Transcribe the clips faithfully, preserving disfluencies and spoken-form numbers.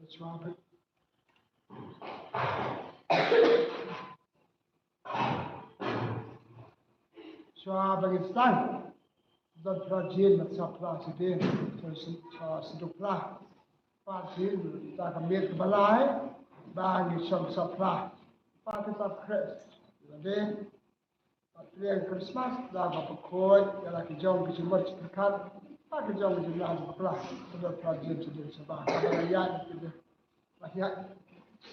Shuwa ba, shuwa ba ngin sdang, don phra jingïalang, sa phra sdang, sa, sa, sa phra. Pat jingïalang, da ka miet kaba lai, ba ngin shong sa phra. Pat jingïalang Khrist. Lade. Pat ïa Christmas, da ba pynkhot ïa la ki jong ki jingmut jingpyrkhat, bad ki jong ki jinglah jingpyrkhat, ka don phra jingïalang sdang, sha ba, ka ba la ïaid ïa ki jinglah ïaid.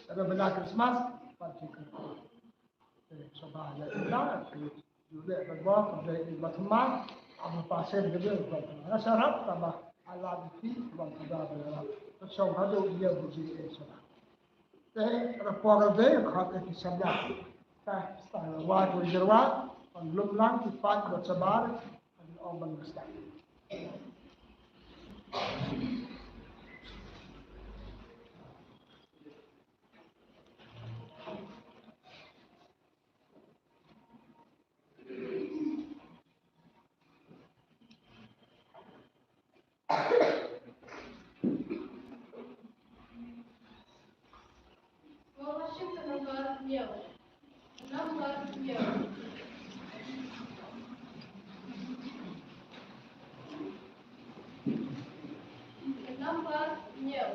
Ka don ba la Christmas, pat jingïalang. Te sha ba ïa ita, ki ju leh ba ba, ka dei ba thymmai, aba pasen ka dei ba thymmai. Nga sharap, ka ba, ala ki, ba ka ba ba la. Ka shong haduh ïa bu ji e sha ba. Te, rapor de, khot e ki sabda. Ta, sta, wa, ko, jerwa, pan lum lang, ki pat, ko, sabar, kan ong ban sta. Worship the number hynñiew. Number hynñiew. Number hynñiew.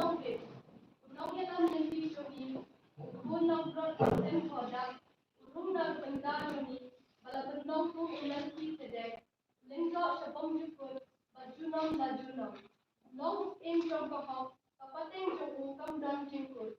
nongpeit, u nongïalam lynti jong ngi, u khun nongbrot ba seng kordar, u rung na ka bynta jong ngi, ba la pynlong kum u lynti thedek, lyngdoh sha bymjukut, ba junom la junom. Long syiem jong ka hok, ka pateng jong u kam don jingkut.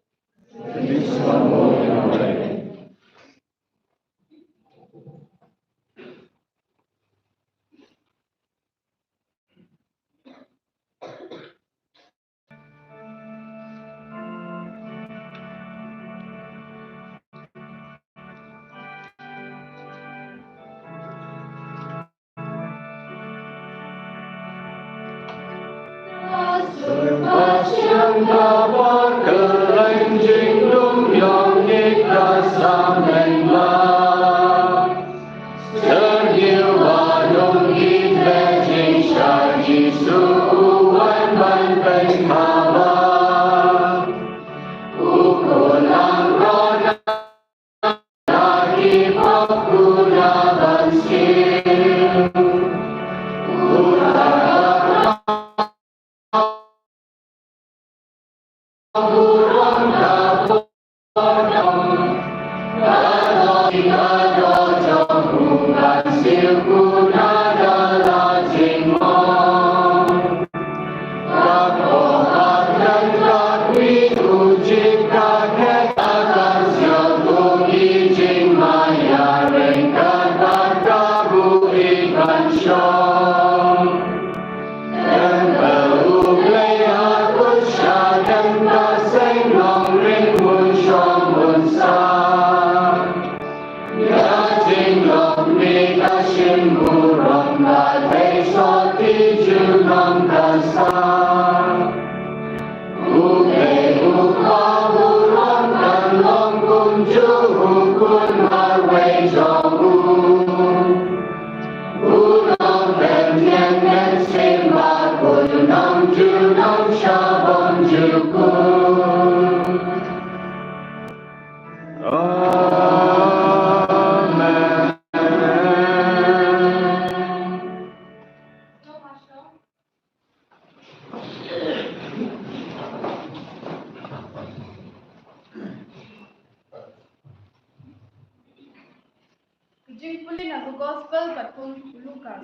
Ka jingpule na ka Gospel katkum u Lukas.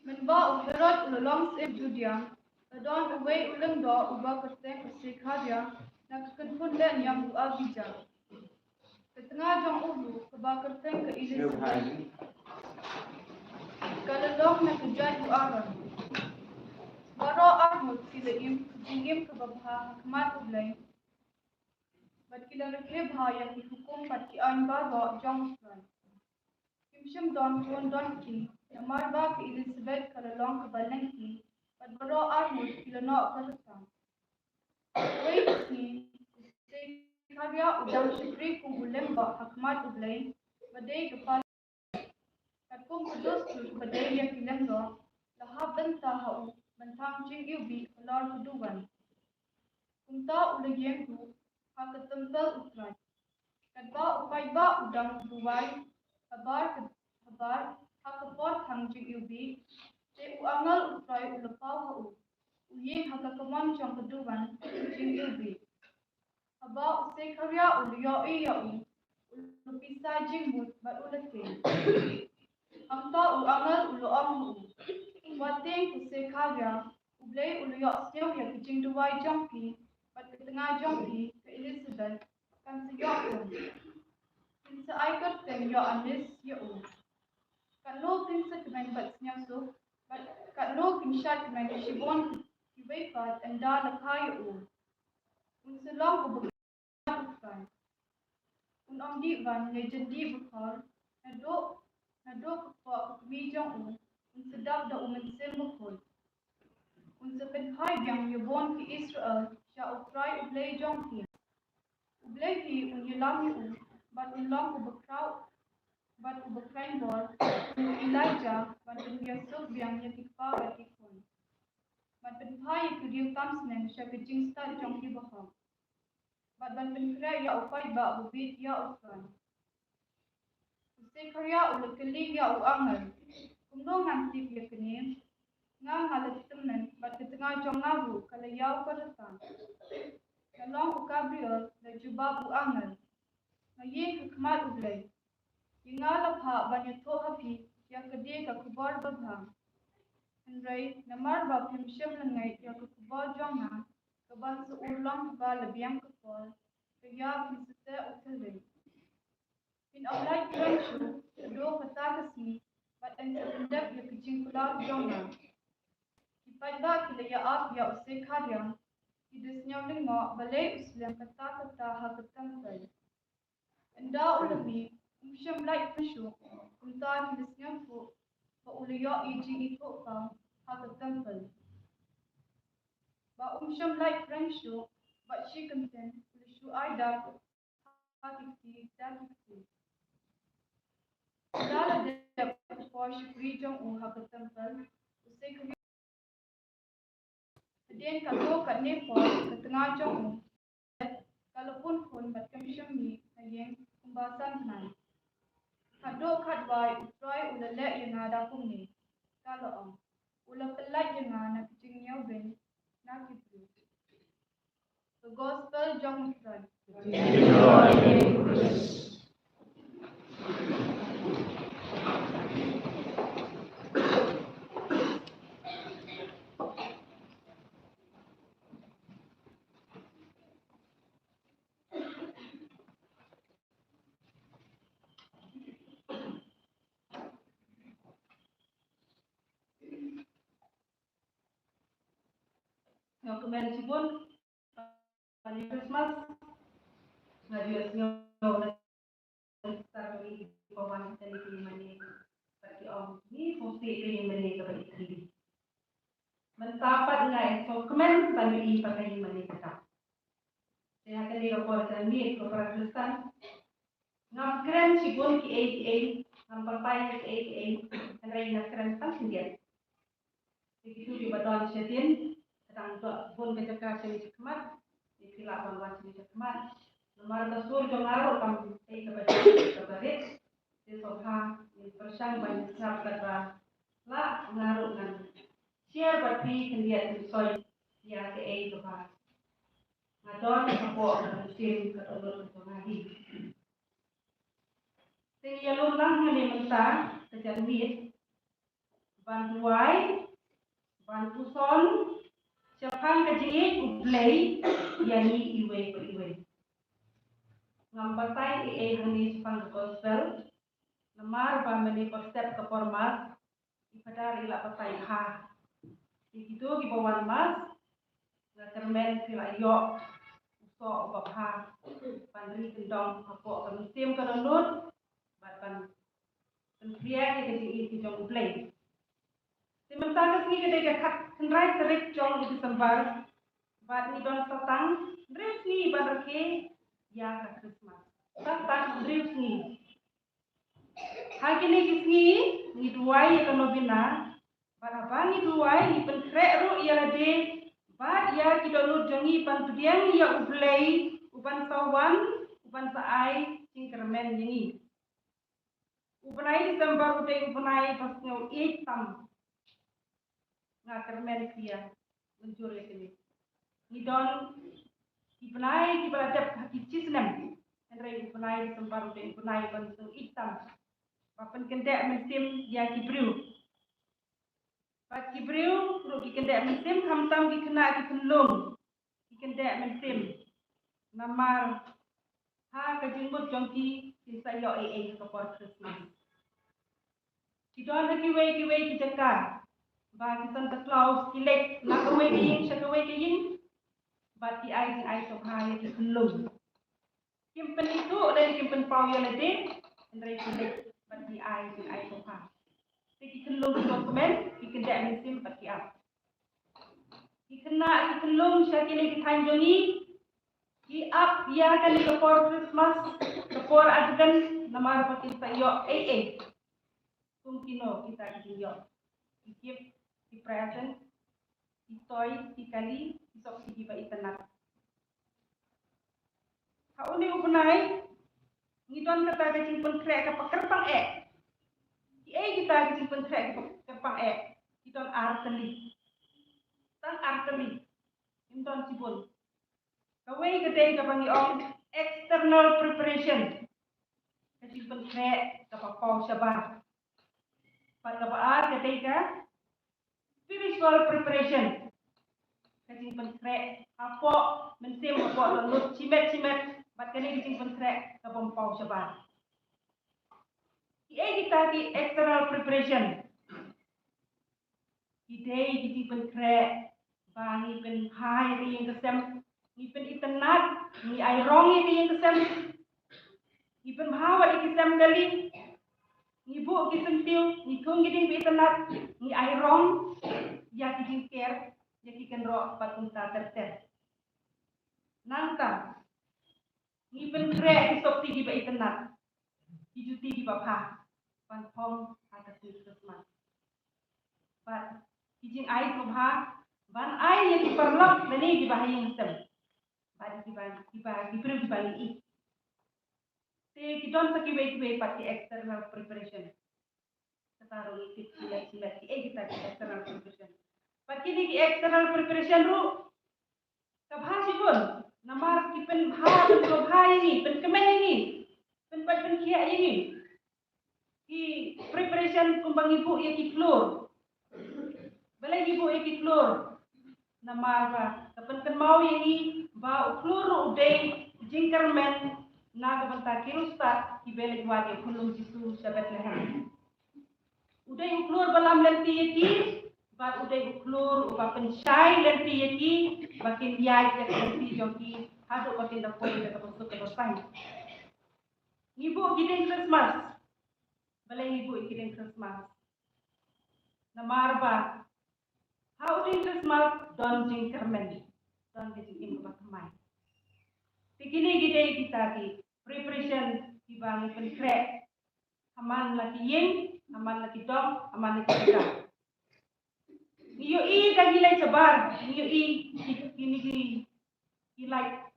Mynba u Herod u la long syiem Judia, la don uwei u lyngdoh uba kyrteng u Sekharia, na ka kynhun lehniam u Abija. Ka tnga jong u ruh kaba kyrteng ka Elisabet ka la long na ka jaid u Aaron. Baroh arngut ki la im ka jingim kaba bha ha khmat U Blei, bad ki la rakhe bha ïa ki hukum bad ki aiñ baroh jong U Trai. Kim shym don khun don kti, namar ba ka Elisabet ka la long kaba lyngkti, bad baroh arngut ki la noh ka rta. Kawei ka sngi, u Sekharia u dang shakri kum u lyngdoh ha khmat U Blei, ba dei ka pal Katkum u dustur ba dei ïa ki lyngdoh, la hap bynta ha u ban thang jingiwbih halor ka duwan. Kumta u la ïeng ruh ha ka templ U Trai. Katba u paidbah u dang duwai habar, habar ha ka por thang jingiwbih, te u angel U Trai u la paw ha u, u ïeng ha ka kamon jong ka duwan jingiwbih. Haba u Sekharia u la ïohi ïa u, u la pisa jingmut bad u la tieng. Hangta u angel u la ong ha u, wat tieng ko Sekharia, U Blei u la ïohsngew ïa ka jingduwai jong phi, bad ka tnga jong phi ka Elisabet kan sa ïoh khun. Phin sa ai kyrteng Ïoannis ïa u. Katno phin sa kmen bad sngewsuk, bad katno phin shait kmen shibun kiwei pat ynda la kha ïa u. Un sa long uba kmen U Trai. Un ym dih ban leh jyndih bakor, naduh, naduh ka kpoh ka kmie jong u, un sa dap da U Mynsiem Bakhuid. Un sa pynphai biang ïa bun ki Israel sha U Trai U Blei jong ki. U Blei hi un ïalam ïa u, bad un long uba khraw, bad uba khlaiñ bor, kum u Elijah, bad un ïasuk biang ïa ki kpa bad ki khun. Bad pynphai ïa ki riew tam snem sha ka jingstad jong ki bahok. Bad ban pynkhreh ïa u paidbah ba bieit ïa U Trai. U Sekharia u la kylli ïa u angel, kumno ngan tip ïa kane? nga nga la tymmen, bad ka tnga jong nga ruh ka la ïaw ka rta. Nga long u Gabriel, la jubab u angel. Nga ïeng ha khmat U Blei. Ïa nga la phah ban ïathuh ha phi ïa kane ka khubor babha. Hynrei namar ba phim shym lyngngai ïa ka khubor jong nga, ka ban sa urlong ba la biang ka por, ka ïa phin sa teh u thylliej. Phin ym lait kren shuh haduh kata ka sngi, bad yn sa pyndep ïa ka jingkular jong nga. Ki paidbah ki la ïa ap ïa u Sekharia, ki da sngew lyngngoh balei u slem katta katta ha ka templ. Ynda u la mih, um shym lait kren shuh, kumta ki la sngewthuh ba u la ïoh ïa jingithuhpaw ha ka templ. Ba um shym lait kren shuh, bad shi kyntien u la shu ai da ha ki kti da ki kti. Ynda la dep u por shakri jong u ha ka templ, u Sekharia, hadien katto katne por ka tnga jong u ka la pun khun bad kam shym mih na ïing kumba san bnai. Khatduh khatwai u Trai u la leh ïa nga da kumne, ka la ong. U la pyllait ïa nga na ka jingñiewbeiñ na ki briew. The Gospel jong U Trai. Nga kmen shibun, Merry Christmas. Nga ju ïohsngew na star kami ki pawan kane ki mane, bad ki ong ni pun sih kane mane kaba ïeit. Mynta pat nga ïohsngew kmen ban ïohi pat kane mane kata. Te ha kane ka por kane ka para Khristan, ngam kren shibun kiei kiei, ngam batai kiei kiei, hynrei nga kren tang khyndiat. Te kito kiba don shadien, ka dang don bun ka jaka shane shakhmat, te phi lah ban wan shane shakhmat. Namar ka sur jong nga ruh kam dei kaba dei kaba rit. Te sngewbha ngin pyrshang ban sngap katba lah, nga ruh ngan share bad phi khyndiat, phin soi ïa kaei kaba nga don hapoh ka mynsiem ka dohnud ka jong nga hi. Te ïa lum lang hangne mynta ka janmiet, ban duwai, ban puson shaphang ka jingïeit U Blei ïa ngi iwei pa iwei. Ngam batai ei ei hangne shaphang ka gospel, namar ba mynne ka step ka por Mass, i Phadar i la batai bha. Te kito kiba wan Mass, nga kyrmen phi la ïoh u soh uba bha ban ri kyndong hapoh ka mynsiem ka dohnud, bad ban pynphriang ïa ka jingïeit ka jong U Blei. Te mynta ka sngi ka dei ka khatkhyndai tarik jong u December, bad ngi don sa tang hynriew sngi ban rakhe ïa ka Christmas. Sa tang hynriew sngi. Ha kine ki sngi ngi duwai ïa ka novena, bad haba ngi duwai ngi pynkhreh ruh ïa lade bad ïa ki dohnud jong ngi ban pdiang ïa U Blei uban sa wan, uban sa ai jingkyrmen ïa ngi. U bnai December u dei u bnai ba sngew ïeit tam. Nga kyrmen phi ïa mynjur ïa kine. Ngi don ki bnai kiba la dep ha ki shi snem, hynrei u bnai December u dei u bnai ba sngew ïeit tam, ba pynkyndeh mynsiem ïa ki briew. Bad ki briew ruh ki kyndeh mynsiem, khamtam ki khynnah ki khyllung ki kyndeh mynsiem. Namar ha ka jingmut jong ki, kin sa ïoh ei ei ha ka por Christmas. Ki don ha kiwei kiwei ki jaka ba ki Santa Claus ki leit na kawei ka ïing sha kawei ka ïing, bad ki ai jingai sngewbha ïa ki khyllung. Kim pynithuh lane kim pynpaw ïa lade, hynrei ki leit bad ki ai jingai sngewbha. Te ki khyllung ki document, ki kyndeh mynsiem bad ki ap. Ki khynnah ki khyllung sha kine ki thaiñ jong ngi, ki ap ïa kane ka por Christmas, ka por Advent, namar ba kin sa ïoh ei ei. Kum kino kita ki ïoh? Ki gift, ki present, ki toy, ki kali, ki sop, ki ba itynnad. Ha une u bnai ngi don kata ka jingpynkhreh kaba kyrpang eh. Kiei kita ki jingpynkhreh kaba kyrpang eh? Ki don ar tylli. Tang ar tylli. Ngim don shibun. Kawei ka dei kaba ngi ong external preparation. Ka jingpynkhreh kaba paw shabar. Bad kaba ar ka dei ka spiritual preparation. Ka jingpynkhreh hapoh mynsiem, hapoh dohnud shimet shimet. Bad kane ka jingpynkhreh kaba paw shabar. Kiei kita ki external preparation? Ki dei ki jingpynkhreh ba ngi pynbha ïa ka ïing ka sem, ngi pynitynnad, ngi ai rong ïa ka ïing ka sem, ngi pynbha wat ïa ki sem kali, ngi buh ki syntiew, ngi thung ki dieng ba itynnad, ngi ai rong ïa ki jingker, ïa ki kynroh bad kumta ter ter. Nangta ngi pynkhreh ki sopti kiba itynnad, ki juti kiba bha, ban phong ha ka sngi Christmas. Bad ki jingai kiba bha ban ai ïa ki paralok lane kiba ha ïing sem, bad kiba, kiba, ki briew kiba ngi ïeit. Te ki don sa kiwei kiwei pat ki external preparation. Kata ruh ngi tip shimet shimet kiei kita ki external preparation. Bad kine ki external preparation ruh ka bha shibun, namar ki pynbha, pynbha ïa ngi, pynkmen ïa ngi, pynpait pynkhiah ïa ngi. Ki preparation kumba ngi buh ïa ki khlur. Balei ngi buh ïa ki khlur? Namar ba ka pynkynmaw ïa ngi ba u khlur ruh u dei jingkyrmen na ka bynta ki riewstad kiba leit wad ïa u khunlung Jisu sha Bethlehem. U dei u khlur ba lam lynti ïa ki, bad u dei u khlur uba pynshai lynti ïa ki ba kin ïaid ïa ka lynti jong ki haduh ba kin da poi ïa ka bynta ka bynta. Ngi buh ki dieng Christmas. Balei ngi buh ki dieng Christmas? Namar ba ha u dieng Christmas don jingkyrmen, don ka jingim kaba thymmai. Te kine ki dei kita ki preparation kiba ngi pynkhreh ha man la ki ïing, ha man la ki dong, ha man la ki jaka. Ngi ïohi da ngi leit shabar, ngi ïohi ki, kine ki, ki light,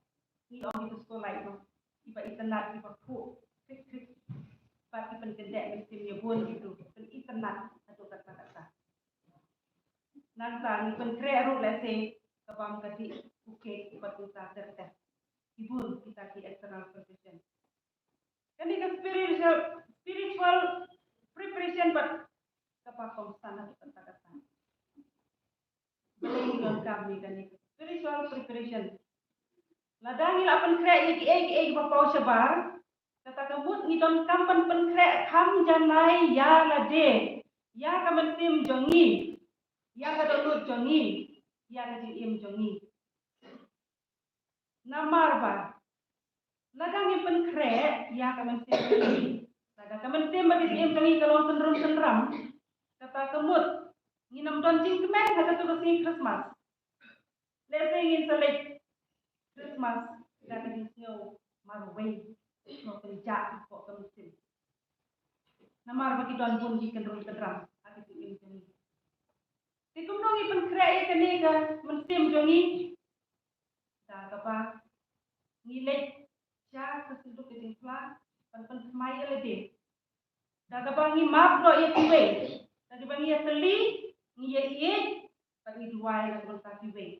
ngi ong ki disco light noh, kiba itynnad, kiba phuh thik thik. Bad ki pynkyndeh mynsiem ïa bun kito, pynitynnad haduh katta katta. Nangta ngi pynkhreh ruh lehse ka bam ka dih, u cake bad kumta ter ter. Ki bun kita ki external preparation. Kane ka spiritual, spiritual preparation pat kaba kongsan haduh katta katta. Balei ngi donkam ïa kane ka spiritual preparation? Lada ngi la pynkhreh ïa kiei kiei kiba paw shabar, kata ka mut ngi donkam ban pynkhreh kham janai ïa lade, ïa ka mynsiem jong ngi, ïa ka dohnud jong ngi, ïa ka jingim jong ngi. Namar ba lada ngi pynkhreh ïa ka mynsiem jong ngi, lada ka mynsiem bad ka jingim jong ngi ka long synrum synram, kata ka mut ngin ym don jingkmen ha katu ka sngi Christmas. Lehse ngin sa leit Christmas da ka jingsngew marwei, sngewkynjah hapoh ka mynsiem. Namar ba ki don bun ki kynrum kynram ha ka jingim jong ngi. Te kumno ngi pynkhreh ïa kane ka mynsiem jong ngi? Da kaba ngi leit sha ka synduk ka jingphla ban pynthymmai ïa lade. Da kaba ngi map noh ïa kiwei. Da kaba ngi ïatylli, ngi ïaieit, bad ngi duwai na ka bynta kiwei.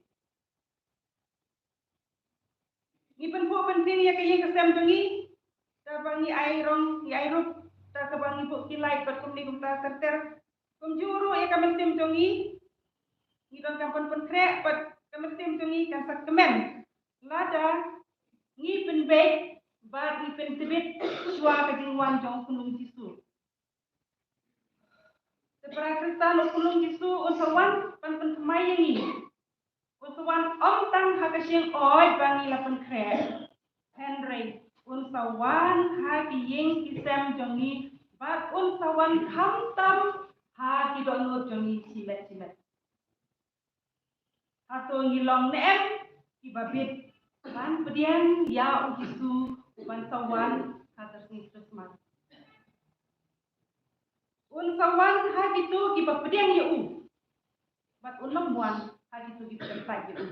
Ngi pynphuh pyntieng ïa ka ïing ka sem jong ngi, da kaba ngi ai rong, ngi ai rup, da kaba ngi buh ki light bad kumne kumta ter ter. Kumjuh ruh ïa ka mynsiem jong ngi, ngi donkam ban pynkhreh bad ka mynsiem jong ngi kan sa kmen lada ngi pynbeit bad ngi pyntbit shuwa ka jingwan jong u khunlung Jisu. Te para Khristan, u khunlung Jisu un sa wan ban pynthymmai ïa ngi. Un sa wan ym tang ha ka shyllangthoh ba ngi la pynkhreh, hynrei un sa wan ha ki ïing ki sem jong ngi, bad un sa wan khamtam ha ki dohnud jong ngi shimet shimet. Hato ngi long ne em kiba bit ban pdiang ïa u Jisu uban sa wan ha ka sngi Christmas? Un sa wan ha kito kiba pdiang ïa u, bad un ym wan ha kito kiba kyntait ïa u.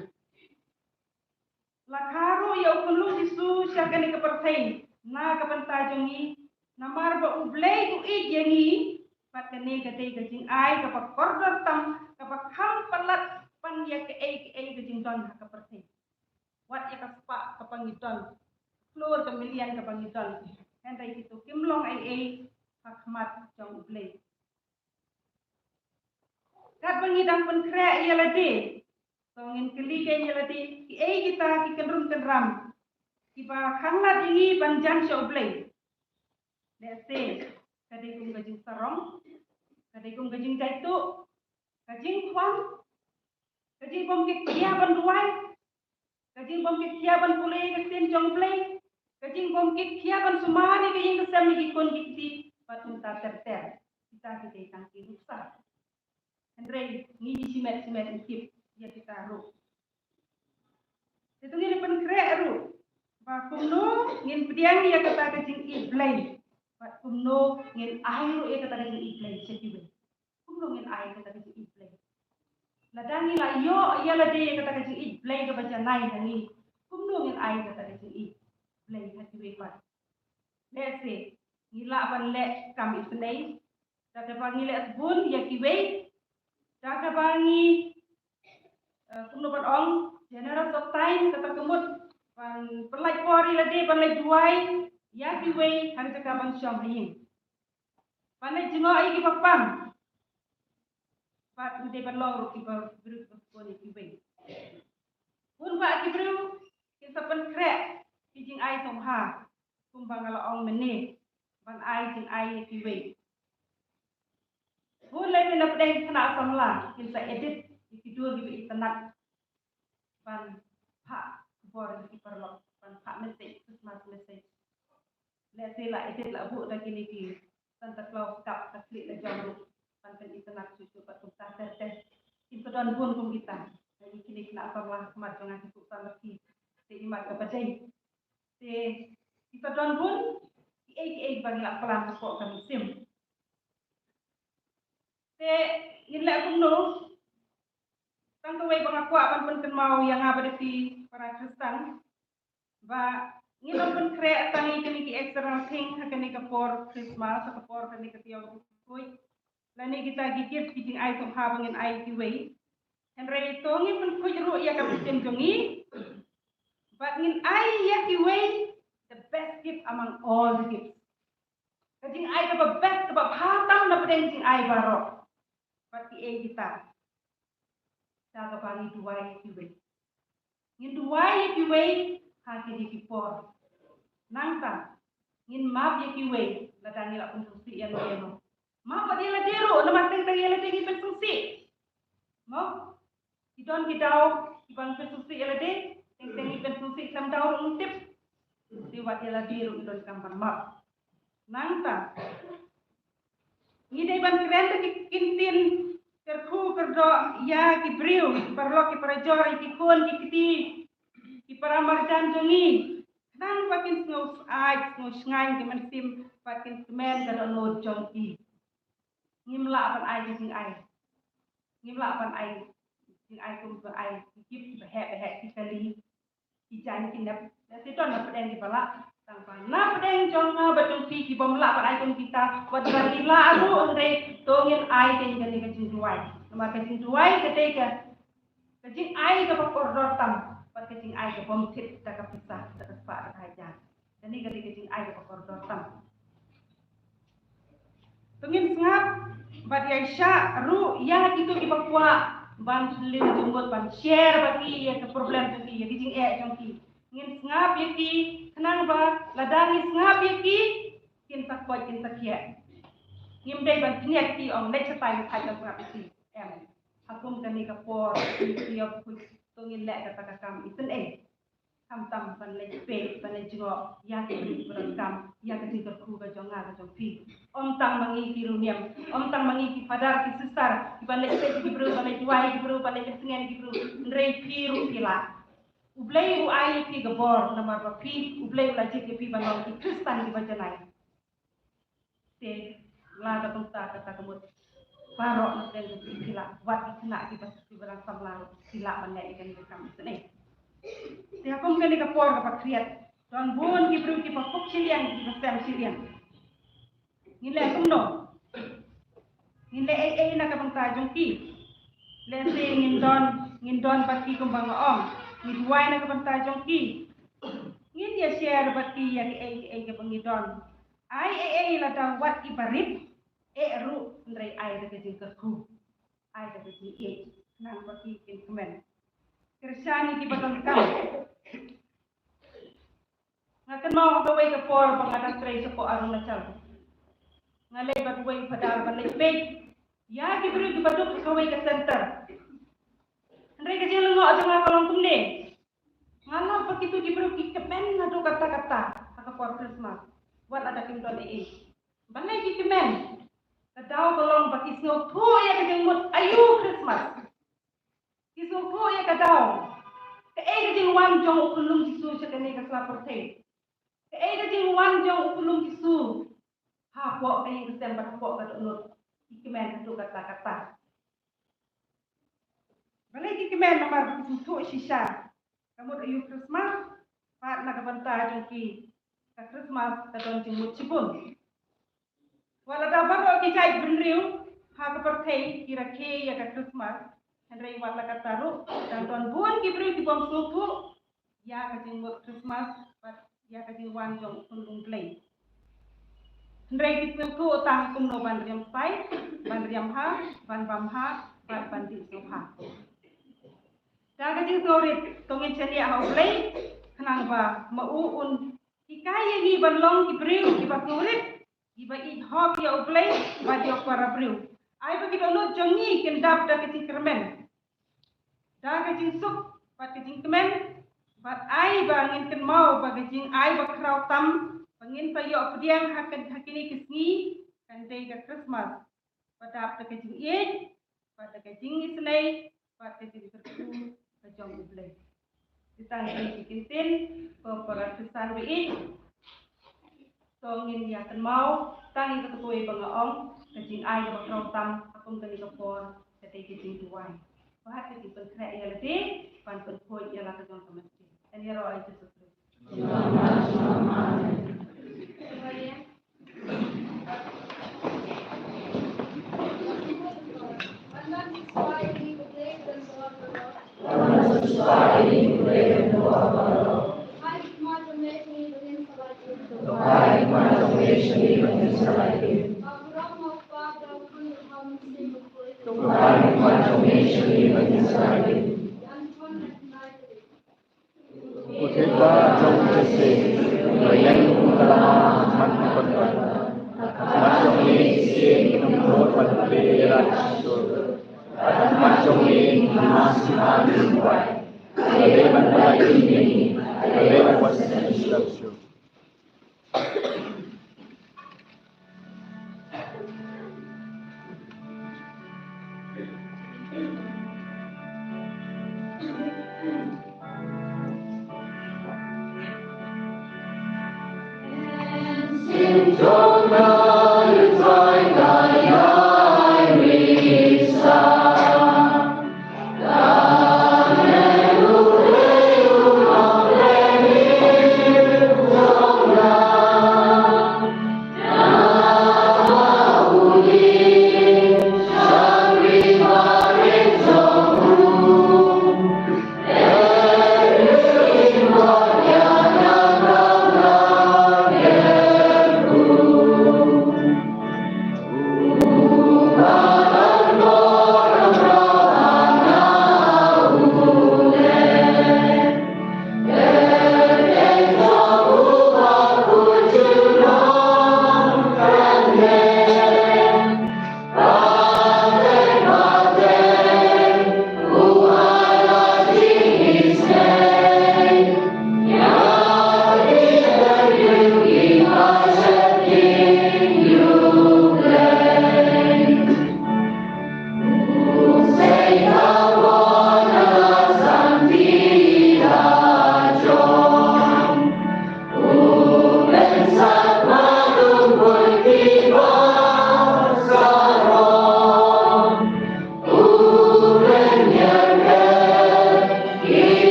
La kha ruh ïa u khunlung Jisu sha kane ka pyrthei na ka bynta jong ngi, namar ba U Blei u ïeit ïa ngi, Bad kane ka dei ka jingai kaba kordor tam, kaba kham palat ban ïa kaei kaei ka jingdon ha ka pyrthei. Wat ïa ka spah kaba ngi don, klur ka million kaba ngi don, hynrei kito kim long ei ei ha khmat jong U Blei. Katba ngi dang pynkhreh ïa lade, to ngin kylli kein ïa lade, kiei kita ki kynrum kynram kiba khanglad ïa ngi ban jan sha U Blei? Lehse ka dei kum ka jingsarong, ka dei kum ka jingjaituh, ka jingkhwan, ka jingbym kit khia ban duwai, ka jingbym kit khia ban pule ka ktien jong U Blei, ka jingbym kit khia ban sumar ïa ka ïing ka sem, ïa ki khun ki kti, bad kumta ter ter. Kita ki dei tang ki nuksa. Hynrei ngi shimet shimet ngi tip ïa kita ruh. Te to ngin pynkhreh ruh ba kumno ngin pdiang ïa kata ka jingïeit Blei, bad kumno ngin ai ruh ïa kata ka jingïeit Blei sha kiwei. Kumno ngin ai kata ka jingïeit Blei? Lada ngi la ïoh ïa lade ïa kata ka jingïeit Blei kaba janai ha ngi, kumno ngin ai kata ka jingïeit Blei ha kiwei pat? Lehse ngi lah ban leh kam isynei, da kaba ngi leh sbun ïa kiwei, da kaba ngi, eh, kumno ban ong, generous of time, kata ka mut ban pynlait por ïa lade ban leit duwai ïa kiwei ha ka jaka ban shong ha ïing, ban leit jngoh ïa kiba pang. Bad ym dei ban long ruh kiba briew kiba sbun ïa kiwei. Bun bah ki briew kin sa pynkhreh ki jingai sngewbha, kumba nga la ong mynne, ban ai jingai ïa kiwei. Bun lei na pdeng khynnah samla kin sa edit ïa ki dur kiba itynnad ban phah khubor ïa ki paralok, ban phah message, Christmas message. Lehse la edit, la buh da kine ki Santa Claus cup ka khlieh la jong ruh, ban pynitynnad shuh shuh bad kumta ter ter. Kin sa don bun kum kita. Lane kine ki khynnah samla ha khmat jong nga ki khuh samrkhie, te imat kaba dei. Te ki sa don bun kiei kiei ba ngi la plan hapoh ka mynsiem. Te ngin leh kumno? Tang kawei ba nga kwah ban pynkynmaw ïa nga bad ïa phi para Khristan, ba ngin ym pynkhreh tang ïa kine ki external thing ha kane ka por Christmas, ha ka por kane ka Taïew Bakhuid, lane kita ki gift, ki jingai sngewbha ba ngin ai ïa kiwei. Hynrei to ngin pynkhuid ruh ïa ka bynta jong ngi, bad ngin ai ïa kiwei the best gift among all the gifts. Ka jingai kaba best, kaba bha tam na pdeng jingai baroh. Bad kiei kita? Da kaba ngi duwai ïa kiwei. Ngin duwai ïa kiwei ha kine ki por. Nangta ngin map ïa kiwei lada ngi la pynsngewsih ïa no ïa no. Map pat ïa lade ruh, namar teng teng ïa lade ngi pynsngewsih. Mo? Ki don ki daw kiban pynsngewsih ïa lade, teng teng ngi pynsngewsih khlem daw ruh ngim tip. Te wat ïa lade ruh ngi donkam ban map. Nangta ngi dei ban kren da ki ktien kyrkhu kyrdoh ïa ki briew, ki paralok, ki parajor, ïa ki khun ki kti, ki paramarjan jong ngi, khnang ba kin sngew syaid, sngew shngaiñ ki mynsiem, ba kin kmen ka dohnud jong ki. Ngim lah ban ai ka jingai. Ngim lah ban ai jingai kum ba ai ki gift ba heh ba heh, ki kali, ki jaiñ ki nep. Lehse don na pdeng kiba lah, tang ba na pdeng jong nga bad jong phi ki bym lah ban ai kum kita. Wat ba ngi lah ruh, hynrei to ngin ai kane ka jingduwai. Namar ka jingduwai ka dei ka, ka jingai kaba kordor tam, bad ka jingai ka bym thied da ka pisa, da ka spah, da ka hajar. Kane ka dei ka jingai kaba kordor tam. To ngin sngap bad ïaishah ruh ïa kito kiba kwah ban pynlong jingmut, ban share bad ki ïa ka problem jong ki, ïa ki jingeh jong ki. Ngin sngap ïa ki khnang ba lada ngi sngap ïa ki, kin sa koit, kin sa khiah. Ngim dei ban pynïaid ki, ong leit shatai, ngi thait ban sngap ïa ki. Em. Ha kum kane ka por, ki ïa phuh, to ngin leh kata ka kam isynei. Khamtam ban leit peit, ban leit jngoh ïa ka jingpyrkhat, ïa ka jingkyrkhu ka jong nga ka jong phi. Ym tang ma ngi ki riewniam, ym tang ma ngi ki father ki sister, kiban leit peit ki briew, ban leit duwai ki briew, ban leit sngen ki briew. Hynrei phi ruh phi lah. U Blei u ai ïa phi ka bor namar ba phi, U Blei u la jied ïa phi ban long ki Khristan kiba janai. Te la ka bynta kata ka mut baroh na pdeng jong phi ki lah, wat ki khynnah kiba, kiba dang samla ki lah ban leh ïa kane ka kam isynei. Te ha kum kane ka por kaba khriat, don bun ki briew kiba kup shiliang, kiba sem shiliang. Ngin leh kumno? Ngin leh ei ei na ka bynta jong ki. Lehse ngin don, ngin don bad ki kumba nga ong. Ngin duwai na ka bynta jong ki. Ngin ïa share bad ki ïa ki ei ki ei kaba ngi don. Ai ei ei lada wat i barit, eh ruh hynrei ai da ka jingkyrkhu. Ai da ka jingïeit. Nang ba ki kin kmen. Kyrshan ïa ki ba donkam. Nga kynmaw ha kawei ka por ba nga dang trei shapoh Arunachal. Nga leit bad uwei u phadar ban leit peit ïa ki briew kiba duk ha kawei ka center. Hynrei ka jinglyngngoh jong nga ka long kumne. Nga lap ba kito ki briew ki kmen naduh katta katta ha ka por Christmas. Wat lada kim don ei ei. Balei ki kmen? Ka daw ka long ba ki sngewthuh ïa ka jingmut aïu Christmas. Ki sngewthuh ïa ka daw. Kaei ka jingwan jong u khunlung Jisu sha kane ka sla pyrthei? Kaei ka jingwan jong u khunlung Jisu hapoh ka ïing ka sem bad hapoh ka dohnud? Ki kmen haduh katta katta. Balei ki kmen? Namar ki sngewthuh shisha ka mut aïu Christmas. Bad na ka bynta jong ki, ka Christmas ka don jingmut shibun. Wat lada baroh ki jaitbynriew ha ka pyrthei ki rakhe ïa ka Christmas, hynrei wat la katta ruh dang don bun ki briew ki bym sngewthuh ïa ka jingmut Christmas bad ïa ka jingwan jong u khunlung Blei. Hynrei ki sngewthuh tang kumno ban riam sai, ban riam ha, ban bam ha, bad ban dih sngewbha. Da ka jingsngewrit to ngin shaniah ha u Blei, khnang ba ma u un hikai ïa ngi ban long ki briew kiba sngewrit, kiba ïeit hok ïa u Blei bad ïa u para briew. Ai ba ki dohnud jong ngi kin dap da ka jingkyrmen, da ka jingsuk bad ka jingkmen. Bad ai ba ngin kynmaw ba ka jingai bakhraw tam ba ngin sa ïoh pdiang ha kane ka sngi kan dei ka Christmas ba dap da ka jingïeit bad da ka jingisynei bad ka jingkyrkhu ka jong u Blei. Te tang kine ki kyntien, ko para Khristan ba ïeit, to ngin ïa kynmaw tang ïa kata kawei ba nga ong, ka jingai kaba khraw tam ha kum kane ka por ka dei ka jingduwai bad ka jingpynkhreh ïa lade ban pynkhuid ïa la ka jong ka mynsiem. Kan ïaroh ïa u Jisu Khrist. Ko Trai jong ngi, ba ïeng kum ka la mat na ka bynta. Ka khmat jong ngi shisien, kum ka khmat jong ngi, ka khmat jong ngi, ka khmat jong ngi.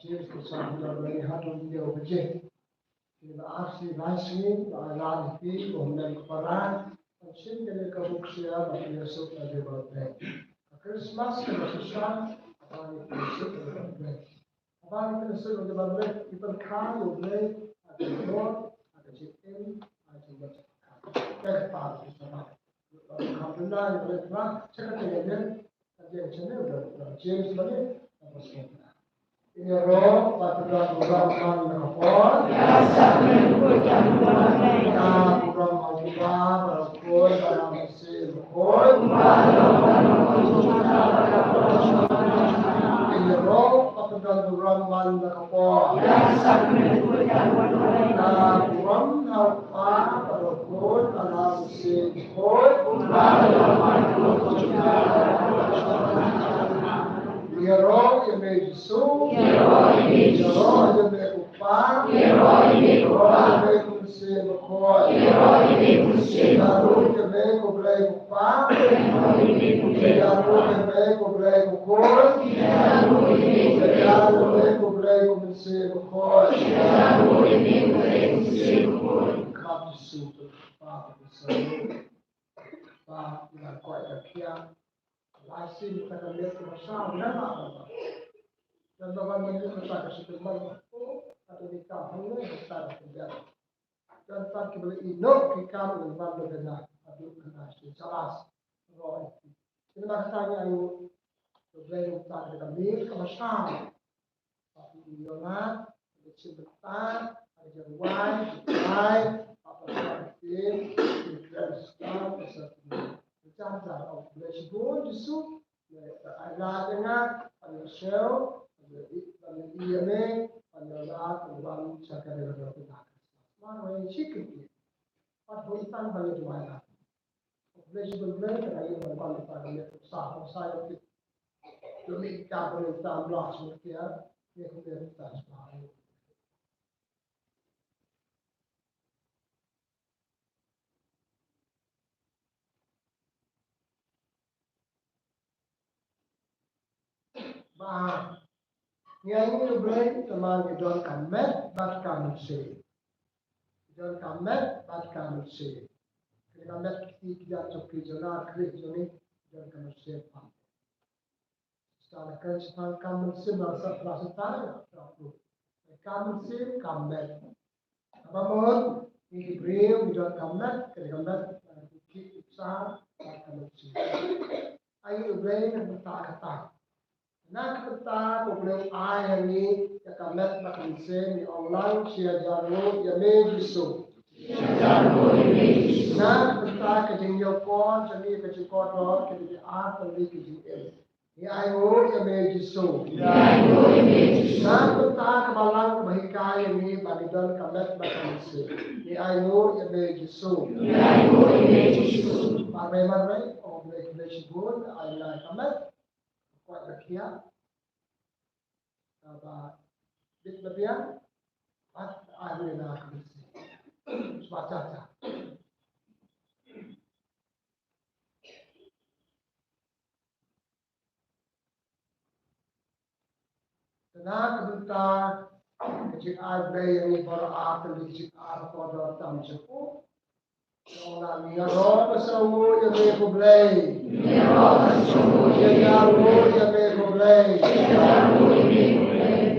James ka san hynñiew, ba ngi haduh hynñiew baje. Ki ba ar sngi lai sngi ba ai lad ïa phi, ko hynmen ko para, ban shim kane ka bok sia ba phin ïasuk ïa ka jingbatai. Ka Christmas kaba shisha, haba ngi pynïasuk ïa ka batai. Haba ngi pynïasuk ïa ka batai, ngi pynkha ïa U Blei ha ka jingmut, ha ka jingim, ha ka jingmut. Ka jingpynpaw ki sama. Alhamdulillah, ïa U Blei ba, sha ka jingim, ka jingim, ka jingim, James ba ngi, ka ba sngewbha. Ïaroh ba ka don burom man la ka por. Ka burom ha u Kpa bad ha u Khun bad ha u Mynsiem Bakhuid. Ïaroh ba ka don burom man la ka por. Ka burom ha u Kpa bad ha u Khun bad ha u Mynsiem Bakhuid. Ïaroh ïa me Jisu. Ïaroh ïa me Jisu. Ïaroh ïa me ko Kpa. Ïaroh ïa me ko Kpa. Ïaroh ïa me ko Mynsiem Bakhuid. Ïaroh ïa me ko Blei ko Kpa. Ïaroh ïa me ko Blei ko Khun. Ïaroh ïa me ko Blei ko Mynsiem Bakhuid. Ïaroh ïa me ko Blei ko Mynsiem Bakhuid. Kyrpad ïa u Kpa, Kpa, ïa ka koit ka khiah. Lai sien ka miet kaba saw, ngan lah ban wan. Ngan lah ban wan mynta ka shi pynban ba. Hato ngi kam hangne, ngi kam hangne. Don pat kiba la ïehnoh ki kam, ngan wan mynta ka na. Haduh ka na shi jalas. Roi. Kine ma ka tang ïa u. Ka Blei u ta ka miet kaba saw. Bad u ïoh lad, ka jingpynbeit, ka jingwai, jingwai, bad ka jingpynbeit, ka jingkren stam, ka jingpynbeit. Ka jingpynbeit, oh, bless you, Jisu, me, ai lad ïa nga, ban ïohsngew, ban ïohi, ban ïohi ïa me, ban ïoh lad, ban wan sha kane ka doh kata. Marwei shi kyntien. Bad bun tang ban ïoh duwai lad. Blei shi bun blei, ka dei ban ban ban ban sa ban sa ïa ki. Ïa mi ka ban sa ban sa ïa ki. Ïa ki ban sa sa. Ba ngi ainguh ïa U Blei namar ngi don ka met bad ka mynsiem. Ngi don ka met bad ka mynsiem. Kane ka met ki kjat jong ki jong nga, kane jong ngi, ngi don ka mynsiem pat. Sa la kren shaphang ka mynsiem, la sa, la sa tang, la sa tang. Ka mynsiem, ka met. Kaba mut, ngi ki briew, ngi don ka met, kane ka met, ki, ki sa, ka mynsiem. Ai U Blei na ka bynta kata. Na ka bynta ba U Blei u ai ha ngi ïa ka met bad ka mynsiem, ngi ong lang, shi hajar nguh ïa me Jisu. Shi hajar nguh ïa me Jisu. Na ka bynta ka jingïakor jong ngi, ka jingkordor, ka jingïaid, ka jingim. Ngi ainguh ïa me Jisu. Ngi ainguh ïa me Jisu. Na ka bynta ka balang kaba hikai ïa ngi ba ngi don ka met bad ka mynsiem. Ngi ainguh ïa me Jisu. Ngi ainguh ïa me Jisu. Marwei marwei, oh, U Blei, U Blei shibun, ai ngi ka met. Kwah ka khiah. Kaba bit ba biang. Bad ai ngi na ka mynsiem. Shuwa cha cha. Te na ka bynta ka jingai Blei ïa ngi baroh ar, ka jingai kordor tam jong u. Ïa ngi ïaroh ba sngewnguh ïa me ko Blei. Ïaroh ba sngewnguh ïa me ko Blei.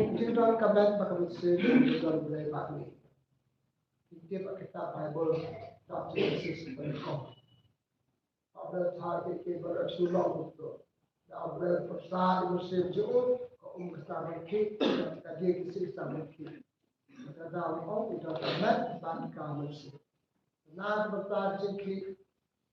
Ngi don ka met bad ka mynsiem, ngi don Blei bad ngi. Ngi tip ha kitab Baibl, kitab Jenesis, ba nyngkong. Ba u Blei u thaw ïa ki, ki baroh shu long kumto. Da u Blei u pynsa ïa u mynsiem jong u, ka um ka sdang ban khih, ka dieng ki sih ka sdang ban khih. Ka da u ong, u don ka met bad ka mynsiem. Na ka bynta ka jingkhih,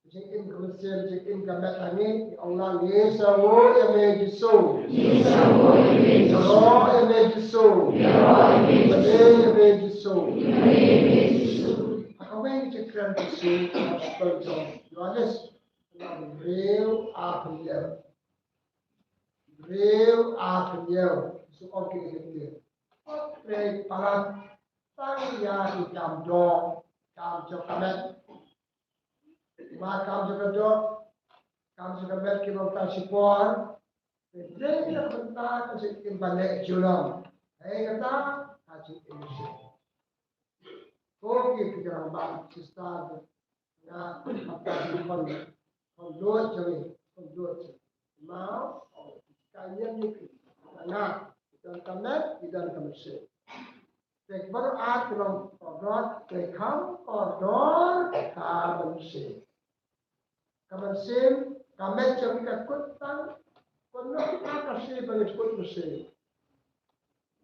ka jingim ka mynsiem, ka jingim ka met ha ngi, ngi ong lang, ngi sngewnguh ïa me Jisu. Ngi sngewnguh ïa me Jisu. Ïaroh ïa me Jisu. Ïaroh ïa me Jisu. Ïaroh ïa me Jisu. Ha kawei ka jingkren Jisu, ha ka gospel jong u Ïoannis. Kane hynriew ar phew hynñiew. Hynriew ar phew hynñiew. Jisu ong kine ki ktien. Wat trei palat tang ïa ki kam doh, kam jong ka met. Namar kam jong ka doh, kam jong ka met ki long tang shipor. Te dei na ka bynta ka jingim ba neh junom. Hei kata ka jingim shipor. Ko ki, ki rangbah, sister, nga, nga, khon, khon lut jong ngi, khon lut jong ngi. Mao, ka ïeng ngi, nga, ki don ka met, ki don ka mynsiem. Te baroh ar ki long kordor, te kham kordor ka mynsiem. Ka mynsiem, ka met jong ngi ka kut tang, kumno ka mynsiem ba ngi kut mynsiem.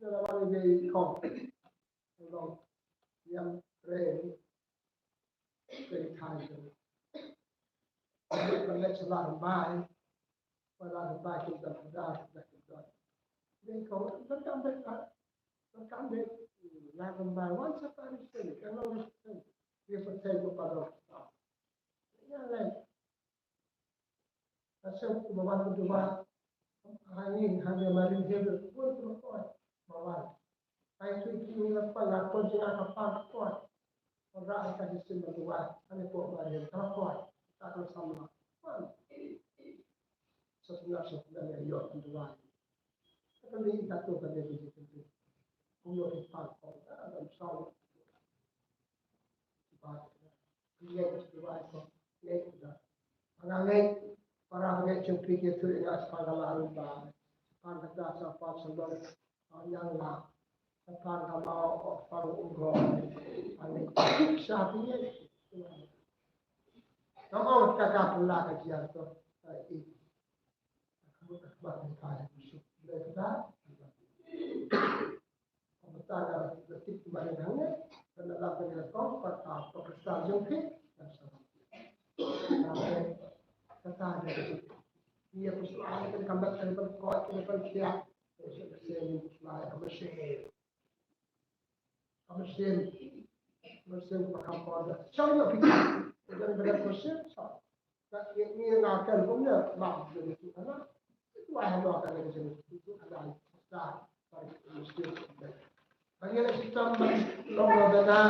Ïa la wan ïa i khong. Long ïam re. Re thai. Ba leit sha la bai. Ba la bai kim dang da da kim dang. Re khong dang kam dang da. Dang kam dang. La bai wan sa pa ni sini. Kan long sini. Dia percaya kepada Allah. Ïa leh. Ka sep ku ba wan ka duwai. Hangne, hangne Marin Hill, bun ku ba koit ba wan. Ai tu ki ni la pan, la kon jingah ka pan koit. Ora ai ka jisim ba duwai, hangne ko Marin Hill ka koit. Ka ka samla. Wan. Sep na sep na ïa ïoh ka duwai. Ka ni ka tu ka ni ki jisim tu. Ku ïoh ki pan koit. Ka dang saw. Ba ngeit, ba ngeit, ba ngeit, para ngeit jong phi ki tu ïa nga, sa pang ka la ruh ba, sa pang ka da, sa pang sa long, sa yang la, sa pang ka mau, sa pang u ro, ba ngeit, sa phi ngeit. Ngam ong ka ka pula ka jia to, ka i. Ka ka ka ka ka. Ba ngi la shitom ban long lo da na,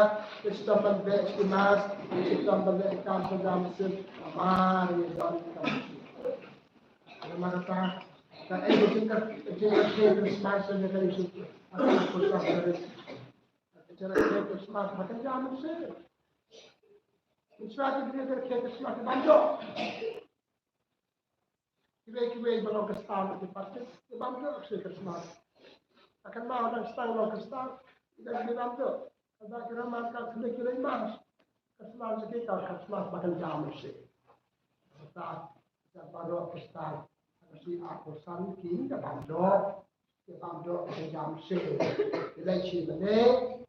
la shitom ban beh shi mas, la shitom ban leh kam sha jam sir, namar ngi don kam sir. Namar kata, ka ei ka jingkyrkhu, ka jingkyrkhu Christmas ka jingkyrkhu Yusuf. Ka jingkyrkhu Christmas ka jam sir. Christmas ka jingkyrkhu Christmas ka banjok. Kiwei kiwei ba long Khristan ki pat ki bam doh ki Christmas. Akan ma dang stang long Khristan, ki dang ki bam doh. Ka da ki ramat ka khlieh ki lei mas. Khristan ki ka Khristan ba kan jam shi. Khristan, ka baroh Khristan. Ka shi a Khristan ki da bam doh. Ki bam doh ka jam shi. Ki lei shi mane,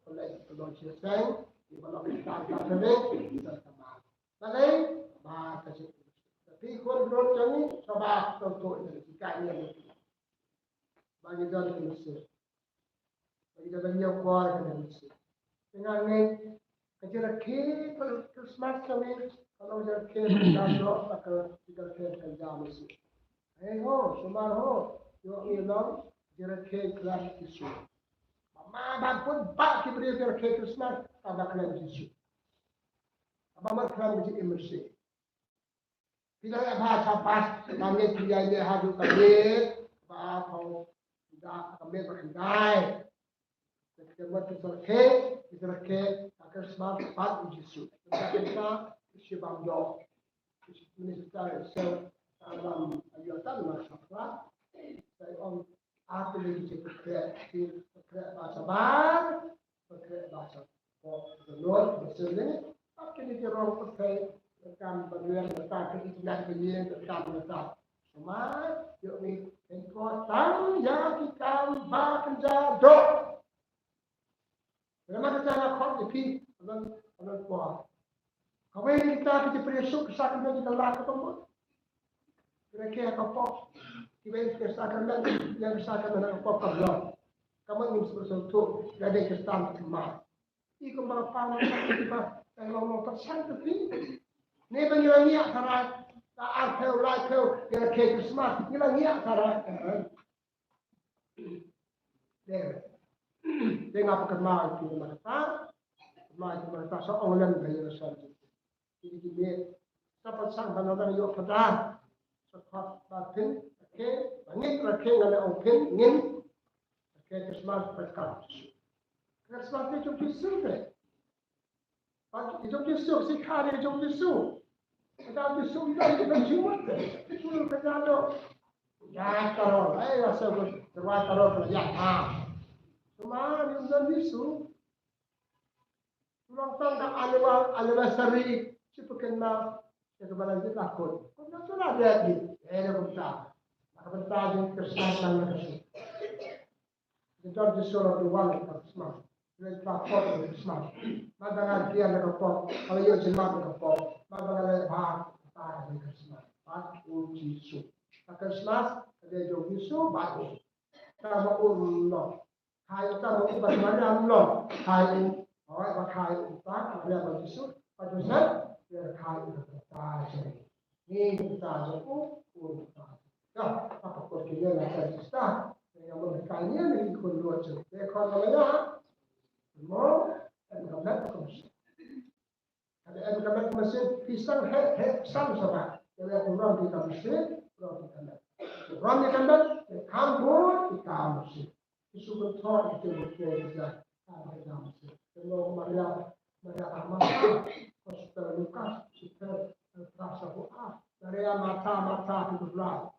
ki lei ki long shi seng, ki ba long Khristan ka khlieh, ki da ka ma. Balei? Ba ka shi. Tapi khun brot jong ngi, sngewbha tong to ina ki kai ina. Ba ngi don ka message. Ba ngi don ka nyngkong ka message. Te nga ngeit ka jingrakhe ka Christmas ka ngi ka long jingrakhe ka jam doh ba ka jingrakhe ka jam message. Hei ho, sumar ho, ïoh ngi long jingrakhe khlem ki shu. Ba ma ba pun ba ki briew jingrakhe Christmas ka ba khlem ki shu. Ba ma khlem ki jingim message. Phi la ïa bha shabash, ba ngi phi ïa ïa haduh ka miet, ba phaw, da ka miet ba khyndai. Ka miet ka rakhe, ka rakhe, ka Christmas bad u Jisu. Ka kata, shi bam doh. Minister, sel, alam, ayu atan, ma shakla. Sai ong, Atu ki jingpynkhreh, ki pynkhreh ba shabar, pynkhreh ba shabar. Ko download ba syrleng, ap kine ki rong pyrthei, kam ba luen, kam ki internet ba ïeng, kam ba. Sumar, ïoh ngi, ko tang ïa ki kam ba kynja doh. Lada ka jaka khot ïa phi, anan, anan kwah. Kawei na kita ki jingpyrshah ka sakramen ka la ka tong. Kira ke ka pop. Kiwei ka sakramen, ïa ka sakramen ka pop ka long. Ka mon ngim sngewthuh, lada Khristan ka ma. I kumba ka pang ka pop ka long long ka san ka phi. Ne ba ngi la ngiah tharai, ta ar phew, lai phew, ïa ka Christmas, ngi la ngiah tharai. Dei. Dei nga pynkynmaw ïa phi ma kata. Kynmaw ïa phi ma kata sa ong lem ka ïa sa. Ki ki me. Sa pat sang ban nang ïoh pada. Sa pat ba phin. Okay. Ba ngin okay nga le ong phin ngin. Okay, Christmas pat ka. Christmas ni jong Jisu ne. Bad i jong Jisu, si kha i jong Jisu. Ka jong Jisu i jong Jisu mut. Jisu ka jong. Ya karo, ai ya sa ko, wa karo ko ya ha. Cuma i jong Jisu. Tulang tang ka annual anniversary si peken na ya ka balan jit lakut. Ko na tu la dia di. Eh, na kumta. Na kumta jong Christmas na ka su. Ki don ki sura ki wan ka Christmas. Ki don ki pop ka Christmas. Bad ba nga kiar ka pop. Ka la ïoh jingmut ka pop. Bad ba nga leh bha ka Christmas. Bad u Jisu. Ka Christmas ka dei jong u Jisu bad u. Ka ma u no. Ka ïoh ka ma u bad Maria no. Ka ïoh. Oi, ba ka ïoh u ta Maria bad Jisu. Bad Joseph. Ïa ka ïoh ka ta jong. Ni ka ta jong u. U ta. Ka, apa ko kine la ka sista. Nga mon ka kane ni ko lo che. Te ko la ya. Mo, em ka met ko. Ka em ka met ko sen pisang he he sam sama. Ya ya ko ram di ka mesti, ram di ka met. Ram di ka met, kam bo di ka mesti. Jisu ko thor di ke di ke di ka. Kam di ka mesti. Ko Maria, Maria Martha, Gospel Lukas, Gospel Lukas, Maria Martha, Martha, di Lukas.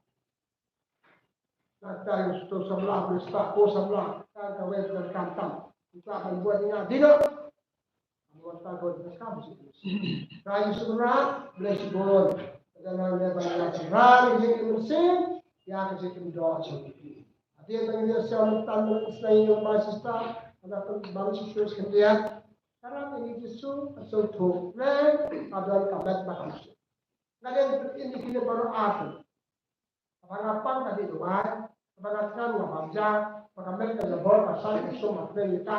Nangta ïa u to samla, u spah ko samla, tang kawei tang kam tam. Nangta ban buat ïa nga dino. Buat tang kawei tang kam sih. Ka Jisu Kynrad, bless you God. Ka nang ïa ban ïa Kynrad ïa ka mynsiem, ïa ka jingkyndoh jong u. Ati ïa tang ïa siam tan ïa u bai sista, ana pun ban Jisu Kynrad. Ka rat ïa Jisu, ka sngewthuh. Leh, ka don ka met ba ka mynsiem. Nga dei pynïn ïa kine baroh artylli. Kaba nga pang ka dei duwai, kaba nga thngan nga bam ja, ba ka met ka jabor ka san ka sum ka tngen ïa ka.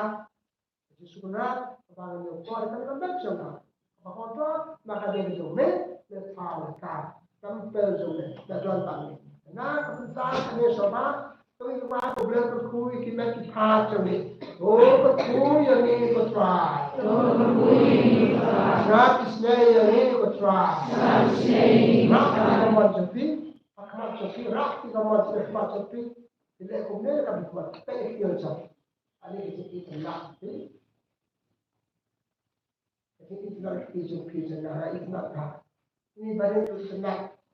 Jisu Kynrad, kaba nga ñiew por ka met jong ka. Kaba ka dei, ma ka dei jong me, me thaw ïa ka. Templ jong me, me don bad me. Na ka bynta kane sngewbha, to ïa ka Blei kyrkhu ïa ki met ki phad jong me. To kyrkhu ïa ngi ko Trai. To kyrkhu ïa ngi ko Trai. Sngap isynei ïa ngi ko Trai. Sngap isynei ïa ngi ko Trai. Rah ïa ka mon jong phi. Ka khmat jong phi, rah ïa ka mon jong phi, khmat jong phi. Ki leh kumne ka khmat, ka ïa ki ïa jong. Ani ki jong phi, ka ïa ki. Ka jong phi, ka ïa ki jong phi, jong nga, ïa ki jong nga. Ni ba ni ki jong nga.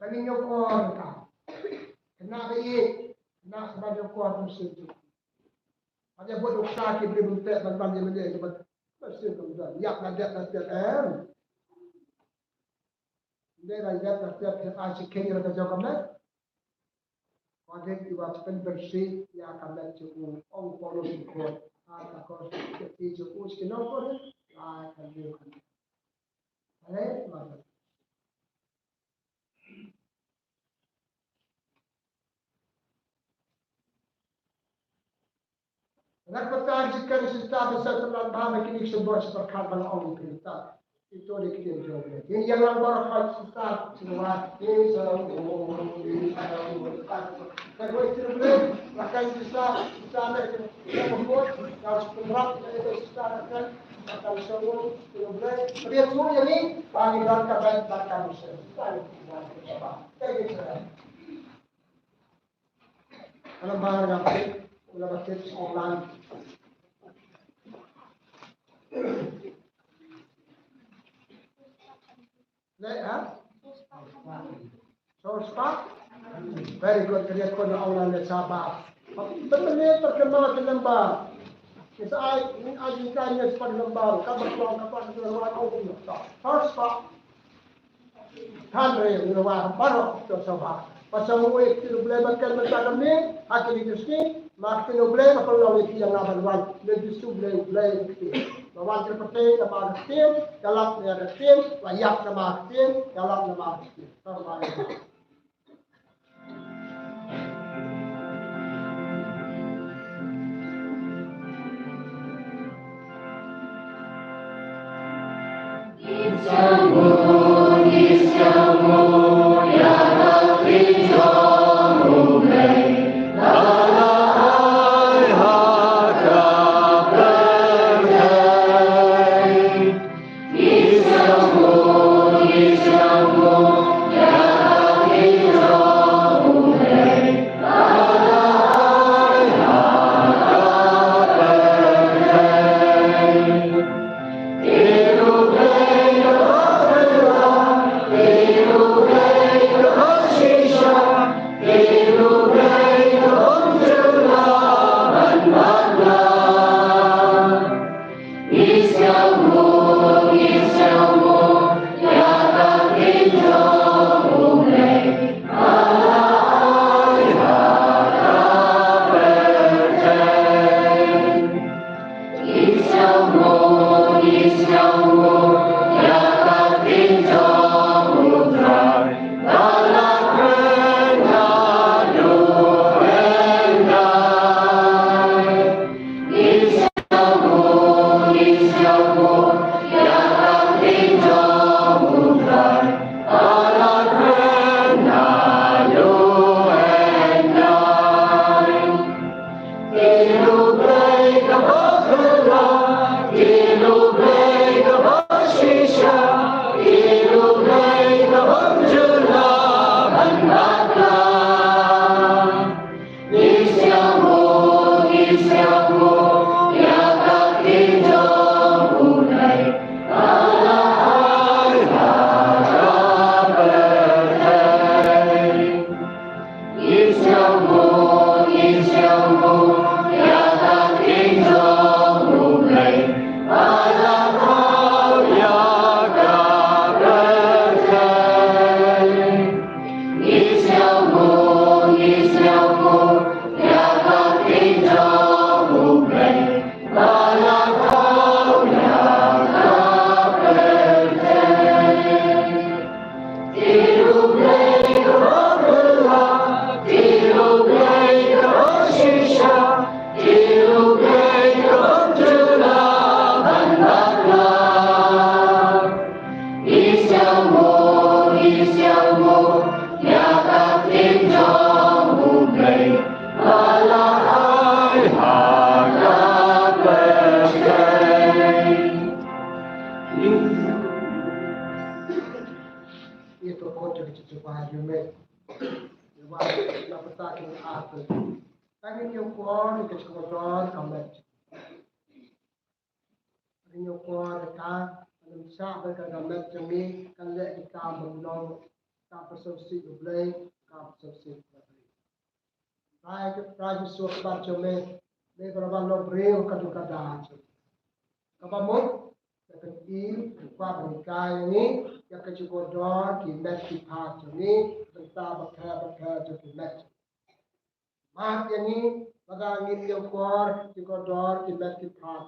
Ba ngin ïoh kor ka. Kane ba ïeit, kane ba ïoh kor Mynsiem Jong U. Ba ïa bud u ksa ki briew bym teh ban ban ïa mynta ïa ban ban sien kam don. Ïap na dep na tiap em. Ynda la ïap na tiap tiap ai shi khein ïa la ka jong ka met. Ko dei ki wa pynbeit shi ïa ka met jong u ong Paulus u khot. Ha ka khot ki jong u shi ki nongkor. Ai ka liu ka. Ale ma. Rak patan jingkren shisha ba sa tymmen bha ma kine ki symbol shi pyrkhat ba la ong ïa kine ta. Ito de kine jong ne. Yin yang lang baroh khat shisha shisha. Yin sa ong yin sa ong. Ka koi shisha. Rakan sista, sista na ke, na ke buat, na ke penrap, na ke sista rakan, rakan semua, kena boleh. Tapi yang semua yang ni, bagi rakan baik, rakan Muslim. Thank you, sir. Alam bahar ngam tip, alam bahar tip sekolah. Leh, ha? Sure spah? Very good, ka dei ka khun Allah ne sabar. Pynmynne tyrkhynna ki lambar. Ki sa ai, ai ki kai ne spah lambar, ka ba klong, ka ba klong, ka ba klong. Sure spah. Than re, ngi la wad baroh to sha ba. Ba sha u Blei, kti U Blei ba ken mynta ka miet, ha kine ki sngi, ma kti U Blei ba pynlong ïa ki ïa nga ban wan. Leit Jisu Blei, U Blei kti. Ba wan ki pyrthei namar ka ktien, ïalap namar ka ktien, ba ïap namar ka ktien, ïalap namar ka ktien. Tang ba ïa. Ito ko to ki chupa yume. Yuwa na pata ki atu. Tang ïa u kwah ni ka chupa don ka met. Tang ïa u kwah ka, ka lam sha ba ka, ka met jong ngi kan leh ki kam ba long, kam pynshong sih U Blei, kam pynshong sih U Blei. Trai ka, trai ka suak bat jong me, me ba la ban long briew ka duk ka da jong me. Kaba mut, ka kan i, ka kwah ban hikai ïa ngi, ïa ka jingkordor ki met ki phad jong ngi, ka bynta bapher bapher jong ki met. Map ïa ngi, lada ngim ïoh kor, ki kordor, ki met ki phad.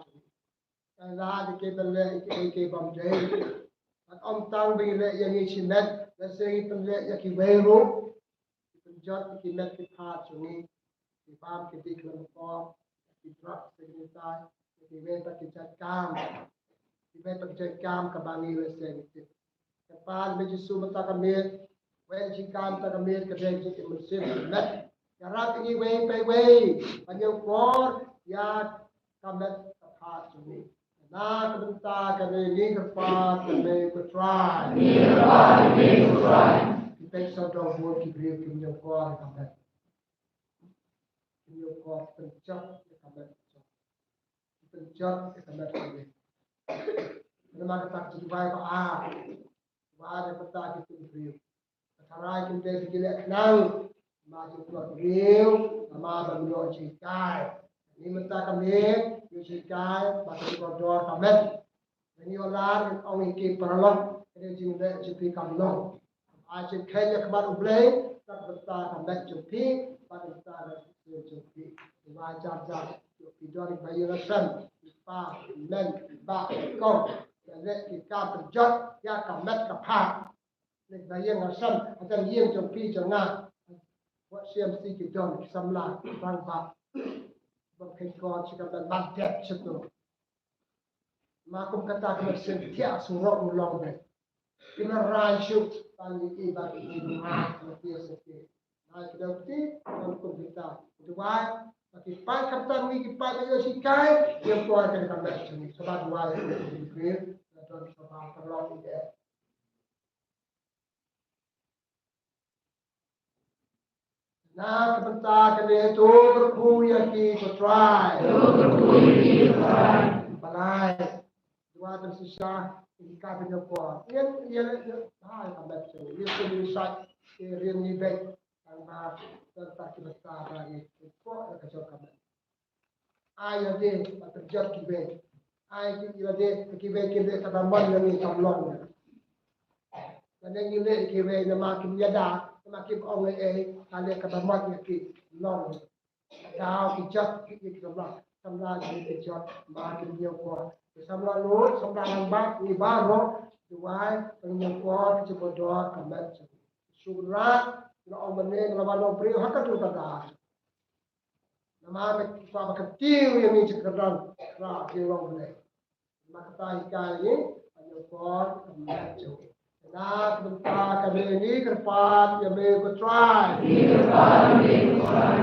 Ka la dei ki ban leh ïa kiei kiei bym dei. Bad ym tang ba ngi leh ïa ngi shimet, lehse ngi pynleh ïa kiwei ruh. Ki pynjot ïa ki met ki phad jong ngi. Ki bam ki dih ki lem ko, ki drug, ki ngi tai, kiwei pat ki jait kam. Kiwei pat ki jait kam kaba ngi lehse ngi tip. Kyrpad me Jisu mynta ka miet, wei jingkam mynta ka miet ka dei jingim mynsiem shimet. Ïarap ïa ngi iwei pa iwei ban ïoh bor ïa ka met ka phad jong ngi. Na ka bynta kane ngi kyrpad ïa me ko Trai. Ngi kyrpad ïa me ko Trai. Ki peit sawdong bun ki briew kim ïoh bor ïa ka met. Kim ïoh bor, pynjot ïa ka met. Pynjot ïa ka met jong ngi. Namar kata ka jingduwai ba ar. Ba ar na ka bynta kito ki briew. Ka tharai kim dei ba ki leh khnang, namar jingtlot briew, namar ban ïoh jinghikai. Ngi mynta ka miet, ïoh jinghikai, ba ka jingkordor ka met. Ngi ïoh lad, ngi ong ïa ki paralok, ka dei jingleh jong phi kam long. Ai jingkheiñ ïa khmat U Blei, na ka bynta ka met jong phi, na ka bynta ka mynsiem jong phi. Ngi wan jar jar, ïoh phi don ba ïing ha sem, i pa, i men, i bah, i kong, ïa leh ki kam pynjot ïa ka met ka phad. Leh ba ïing ha sem, ha ïing jong phi jong nga. Wat shem shi ki don ki samla, rangbah. Ba kheiñ ko shi ka ban ban dep shi tu. Ma kum kata ka mynsiem thiah surok u long beit. Ki ma rai shuh, tang ïa i ba ki i ma ki ïa seki. Na ki dau ti, kum kum kita. Duwai, ba ki paid khamtam ngi ki paid ba ïoh shikai, ïa por ka ka met jong ngi. Saba duwai, ïa ki kri, ïa don saba ka long ïa. Na ka bynta kane to kyrkhu ïa ki ko Trai. To kyrkhu ïa ki ko Trai. Balai. Duwai ban shisha ïa ki ka bynta ko. Ïa ïa ïa ba ka met ïa ki ïa sait ïa rian ni bek. Tang ba tang ta ki bynta ba ïa ki ko ïa ka jong ka met. Ai ïa de ba pynjot kiwei. Ai ki ïa de kiwei ki leh kaba mon ïa ngi kam long ïa. Lane ngi leh kiwei namar kim ïada, namar kim ong ei ei, ka leh kaba mon ïa ki long ïa. Daw ki jot ki ïa ki samla, samla ki ïa ki jot, ma ki ïa ko. Ki samla lut, samla lang ba, ngi baroh, duwai, ngi ïa ko, ki jot ko dor, ka met. Shu rat, na ong mane, na ba no briew, ha ka dur ka dar. Namar ba ki kwah ba kyntiew ïa ngi jingkyrdan, Trai Blei. Namar kata hikai ïa ngi, ban ïoh bor, ka met jong ngi. Na ka bynta kane ngi kyrpad ïa me ko Trai. Ngi kyrpad ïa me ko Trai.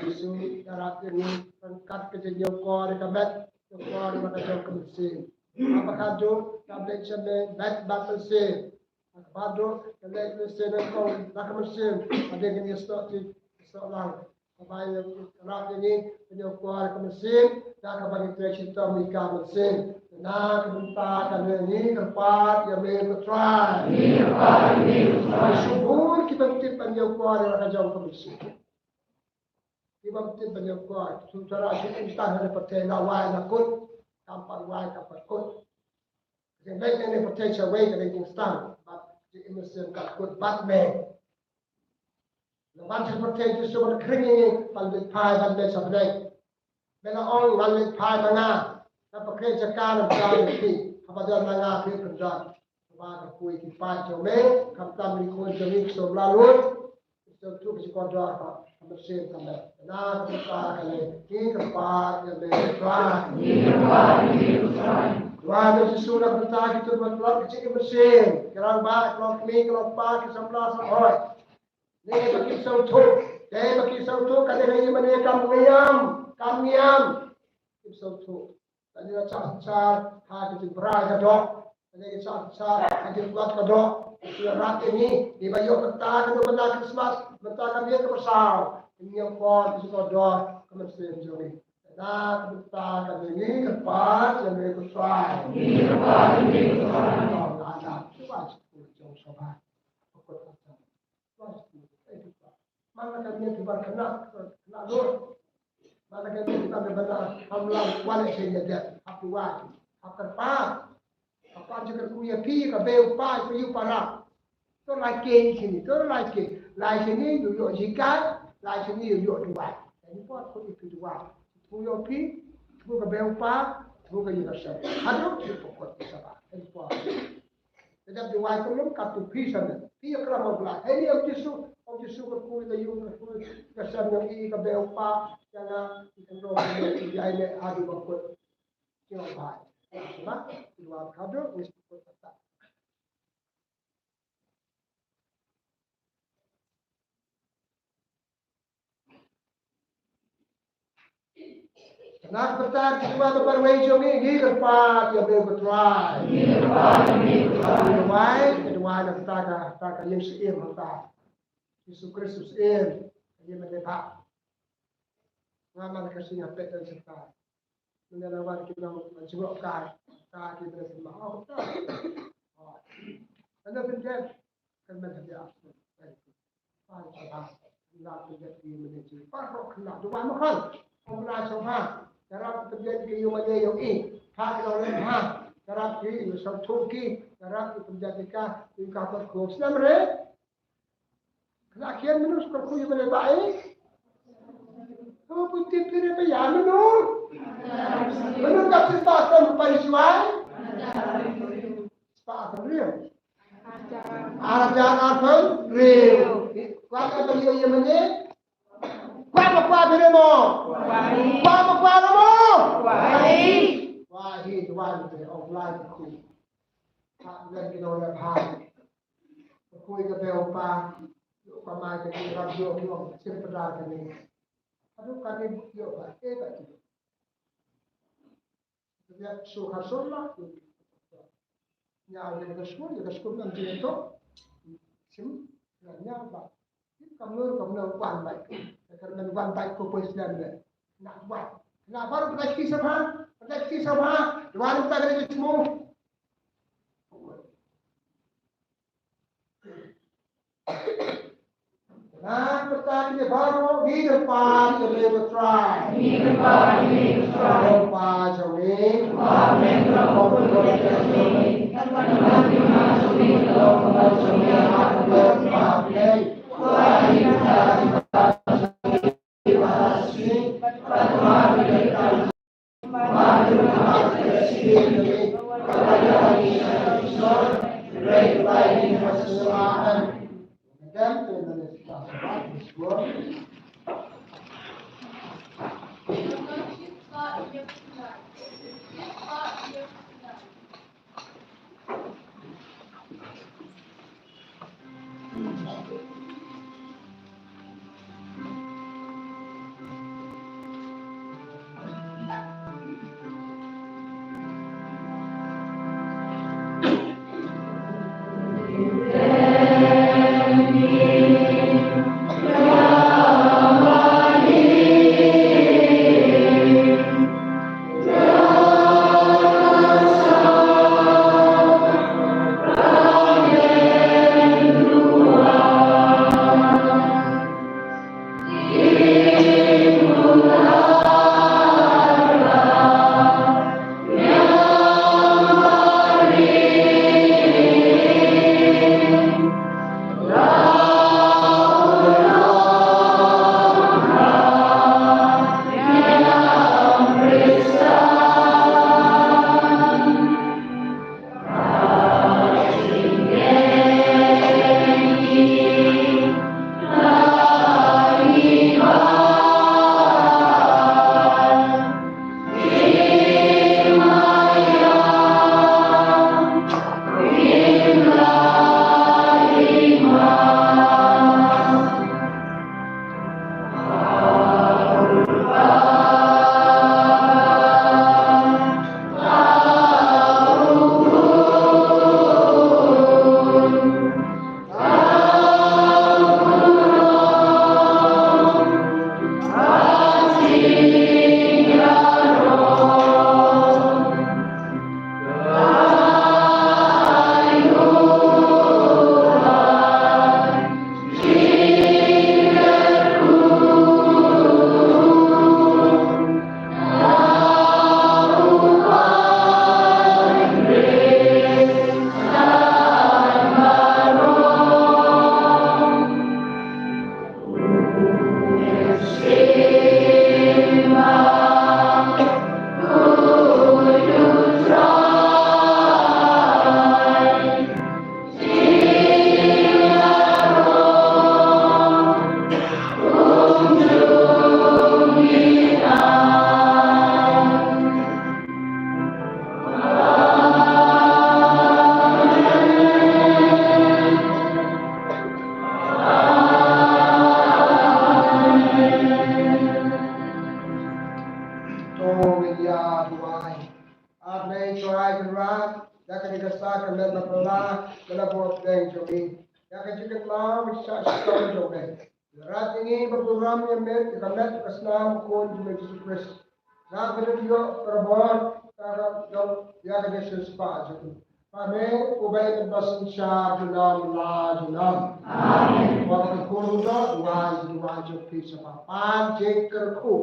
Jisu, ïarap ïa ngi, ryngkat ka jingïoh bor ïa ka met, ïoh bor ïa ka jong ka mynsiem. Haba ka duk, ka beit sha me, met bad mynsiem. Haba duk, ka leit mynsiem, ka kong, na ka mynsiem, haba dei ka ngi stok ti, stok lang. Kaba ïa ka rat ïa ngi, ka ïoh bor ka mynsiem, da kaba ngi trei shitom ïa ka mynsiem. Na ka bynta kane ngi kyrpad ïa me ko Trai. Ngi kyrpad ïa me ko Trai. Shibun ki bym tip ban ïoh bor ïa ka jong ka mynsiem. Ki bym tip ban ïoh bor, shu tara shu instan ha pyrthei la wai la kut, kam pat wai kam pat kut. Ka dei leit ne pyrthei shawei ka dei instan, bad ka mynsiem ka kut bad me. Ngan ban sha pyrthei Jisu ban khring ïa ngi, ban leit phai, ban leit sha bneng. Me la ong ngan leit phai ma nga. Ngan pynkhih jaka na bynta phi. Haba don ma nga phi pyndonkam. Haba ka poi ki paid jong me, khamtam ki khun jong ngi ki sngewbha lut. Ki sngewthuh ki kordor ka, ka mynsiem ka me. Na ka bynta kane, ngi kyrpad ïa me Trai. Ngi kyrpad ïa me Trai. Trai me Jisu na ka bynta kito kiba tlot ka jingim mynsiem. Ki rangbah, ki longkmie, ki longkpa, ki samla samhoi. Ne ba kim sngewthuh. Dei ba kim sngewthuh ka dei ka ïing mane kam ngiam, kam ngiam. Kim sngewthuh. Ka dei ka shah synshar ha ka jingbrai ka doh. Ka dei ka shah synshar ha ka jingtlot ka doh. Ki rat ïa ngi, ngi ba ïoh mynta ka dei mynta Christmas, mynta ka miet kaba saw. Ngi ïoh bor ki jingkordor ka mynsiem jong ngi. Na ka bynta kane ngi kyrpad ïa me ko Trai. Ngi kyrpad ïa me ko Trai. Ong la na, shuwa shuwa jong shuwa. Man la ka miet ki ban khynnah, khynnah dur. Man la ka miet ki ban khynnah, ham lang wan ïa shen ïa dep, hap duwai, hap kyrpad. Hap pan jingkyrkhu ïa phi, ka bei u pa, ka ïew para. To lai kei shini, to lai kei. Lai shini, ïoh ïoh jingkait, lai shini, ïoh ïoh duwai. Kane por khot ïa phi duwai. Thmu ïa phi, thmu ka bei u pa, thmu ka ïing ka sem. Haduh, ïoh pokot ki saba. Kane por. Te dep duwai kumno katto phi sha me. Phi ïa klam ïa U Blei. Hynrei ïa u Jisu, ïa u Jisu ka kyrkhu ïa ka ïing ka kyrkhu ïa ka sem jong i, ka bei u pa, ïa nga, i kynrong ka ïing, ïa i leh haduh ba kut. Ki ong bha. Ïa sma, ki duwai haduh, ngi shu kut kata. Na ka bynta ki duwai ba marwei jong ngi, ngi kyrpad ïa me ko Trai. Ngi kyrpad ïa me ko Trai. Ngi duwai, ngi duwai na ka bynta ka, ka, ka ïing syiem hangta. Jisu Khrist u syiem, ka ïing ba dei bha. Nga man ka sing ha pet don syrta. Mynne la wan ki nong jngoh kai, ka ki bre syrta. Oh, ka. Oh. Ano pynjah, kan man hadiah. Pha sngewbha, la pynjah ki ïing mane jong ngi. Pha sngewbha, duwai ma khal. Ong la sngewbha, ïarap ki pynjah ki ïing mane jong ngi. Pha ki long lem ha, ïarap ki, ïa sngewthuh ki, ïarap ki pynjah ki ka, ïa ka pyrkhat. Sngewbha re. Khlak khian mynno shu kyrkhu ïa u Blei ba i. To pu tip phi re ba ïa mynno. Mynno ka phi ba tam pa ri shuai. Spah arphew hynriew. Ar hajar arphew hynriew. Kwah ka ba ïa ïa mynne. Kwah ba kwah phi re mo. Kwah ba kwah re mo. Kwah hi. Kwah hi, kwah hi, ong Blei ku. Ka ïa ki nong ïa bha. Khuid ka beo pa, ïoh ka mai ka jingïarap ïoh ïoh, sim pynran kane. Haduh kane ïoh ba, eh ba ïoh. Ka beo shu ha shu la, ïoh. Ïa ïa ka skul, ïa ka skul nam jingïathuh. Sim, ïa ïa ba. Kam nur kam nur wan bai. Ka kyrmen wan bai ko poi snem ne. Na wan. Na baru pernah kisah ha, pernah kisah ha. Wan ta kena kismu. Nang pyntan ïa baroh ngi kyrpad ïa me ko Trai. Ngi kyrpad ïa me ko Trai. Kyrpad ïa me. Amen. Kynrad, ïa kane ka sla ka met ba phylla, ka la bor pdeng jong ngi. Ïa ka jingkynmaw ba shah shitom jong me. Lada ngi ba burom ïa met, ïa ka met ka snam Khun jong me Jisu Khrist. Nga kyrpad ïa ka bor, ka ka dong, ïa ka jingsngewsih jong u. Amen. U Blei un bad synshar junom la junom. Amen. Wat ka khun u dong, wan, wan jong phi sha ba pan jingkyrkhu.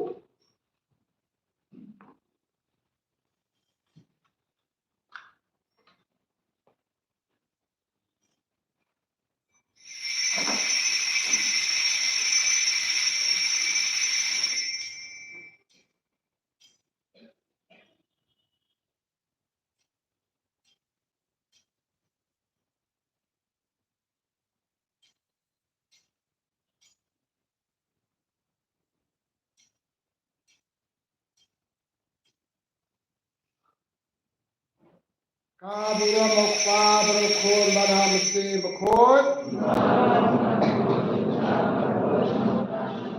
Ka burom u Kpa bad u Khun bad u Mynsiem Bakhuid.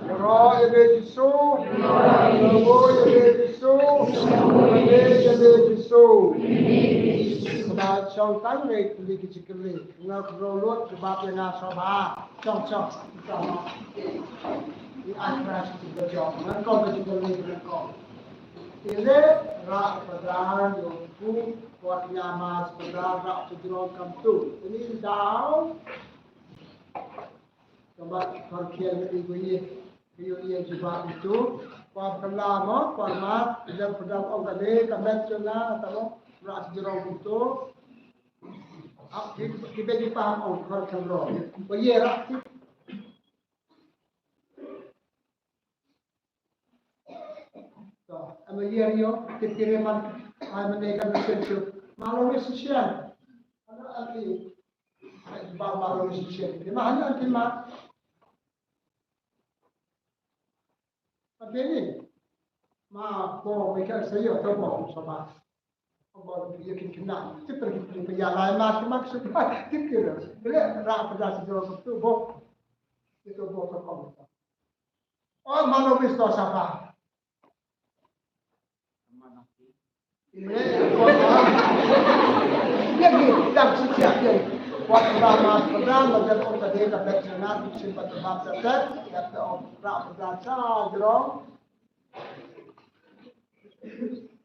Ïaroh ïa me Jisu. Ïaroh ïa me Jisu. Ïaroh ïa me Jisu. Ba shong tang ne kylli ki jingkylli. Nga kynroh lut jubab ïa nga shuwa ba. Shong, shong, shong. Ïa nga shuwa ba shong. Ngan kong ka jingkylli ngan kong. Ïa leh rah padan ïa u kpu, wat ïa mas padan rah sha jrong kamtu. Ini daw. Kaba khor khian ïa i ko ïa. Ïa ïa jubab itu. Kwa kylla mo, kwa ma, ïa padan ong ka dei ka met jong nga, ta mo, rah sha jrong kamtu. Ap ki ki be ki pam ong khor khian ro. Ko ïa rah ki. To, ama yer ïo, tip kire man, ai mane kan mesen tu. Malo ni sisian. Ano anti, ai ba malo ni sisian. Ni ma hanya anti ma. Anti ni. Ma ko me ka sayo to mo sama. Ko ïa kin kina. Tip kire kire ya lai ma ki ma ki suka. Tip kire. Kire ra pa da si jo tu bo. Itu bo ko ko. Oh, mano bisto sapa. Ïa ki dang sitiap ïa. Wat ba ma pedang ba jan ong ka dei ka bet jana tu sim pat ba ta ta. Ïa ta ong ra pedang sa jrong.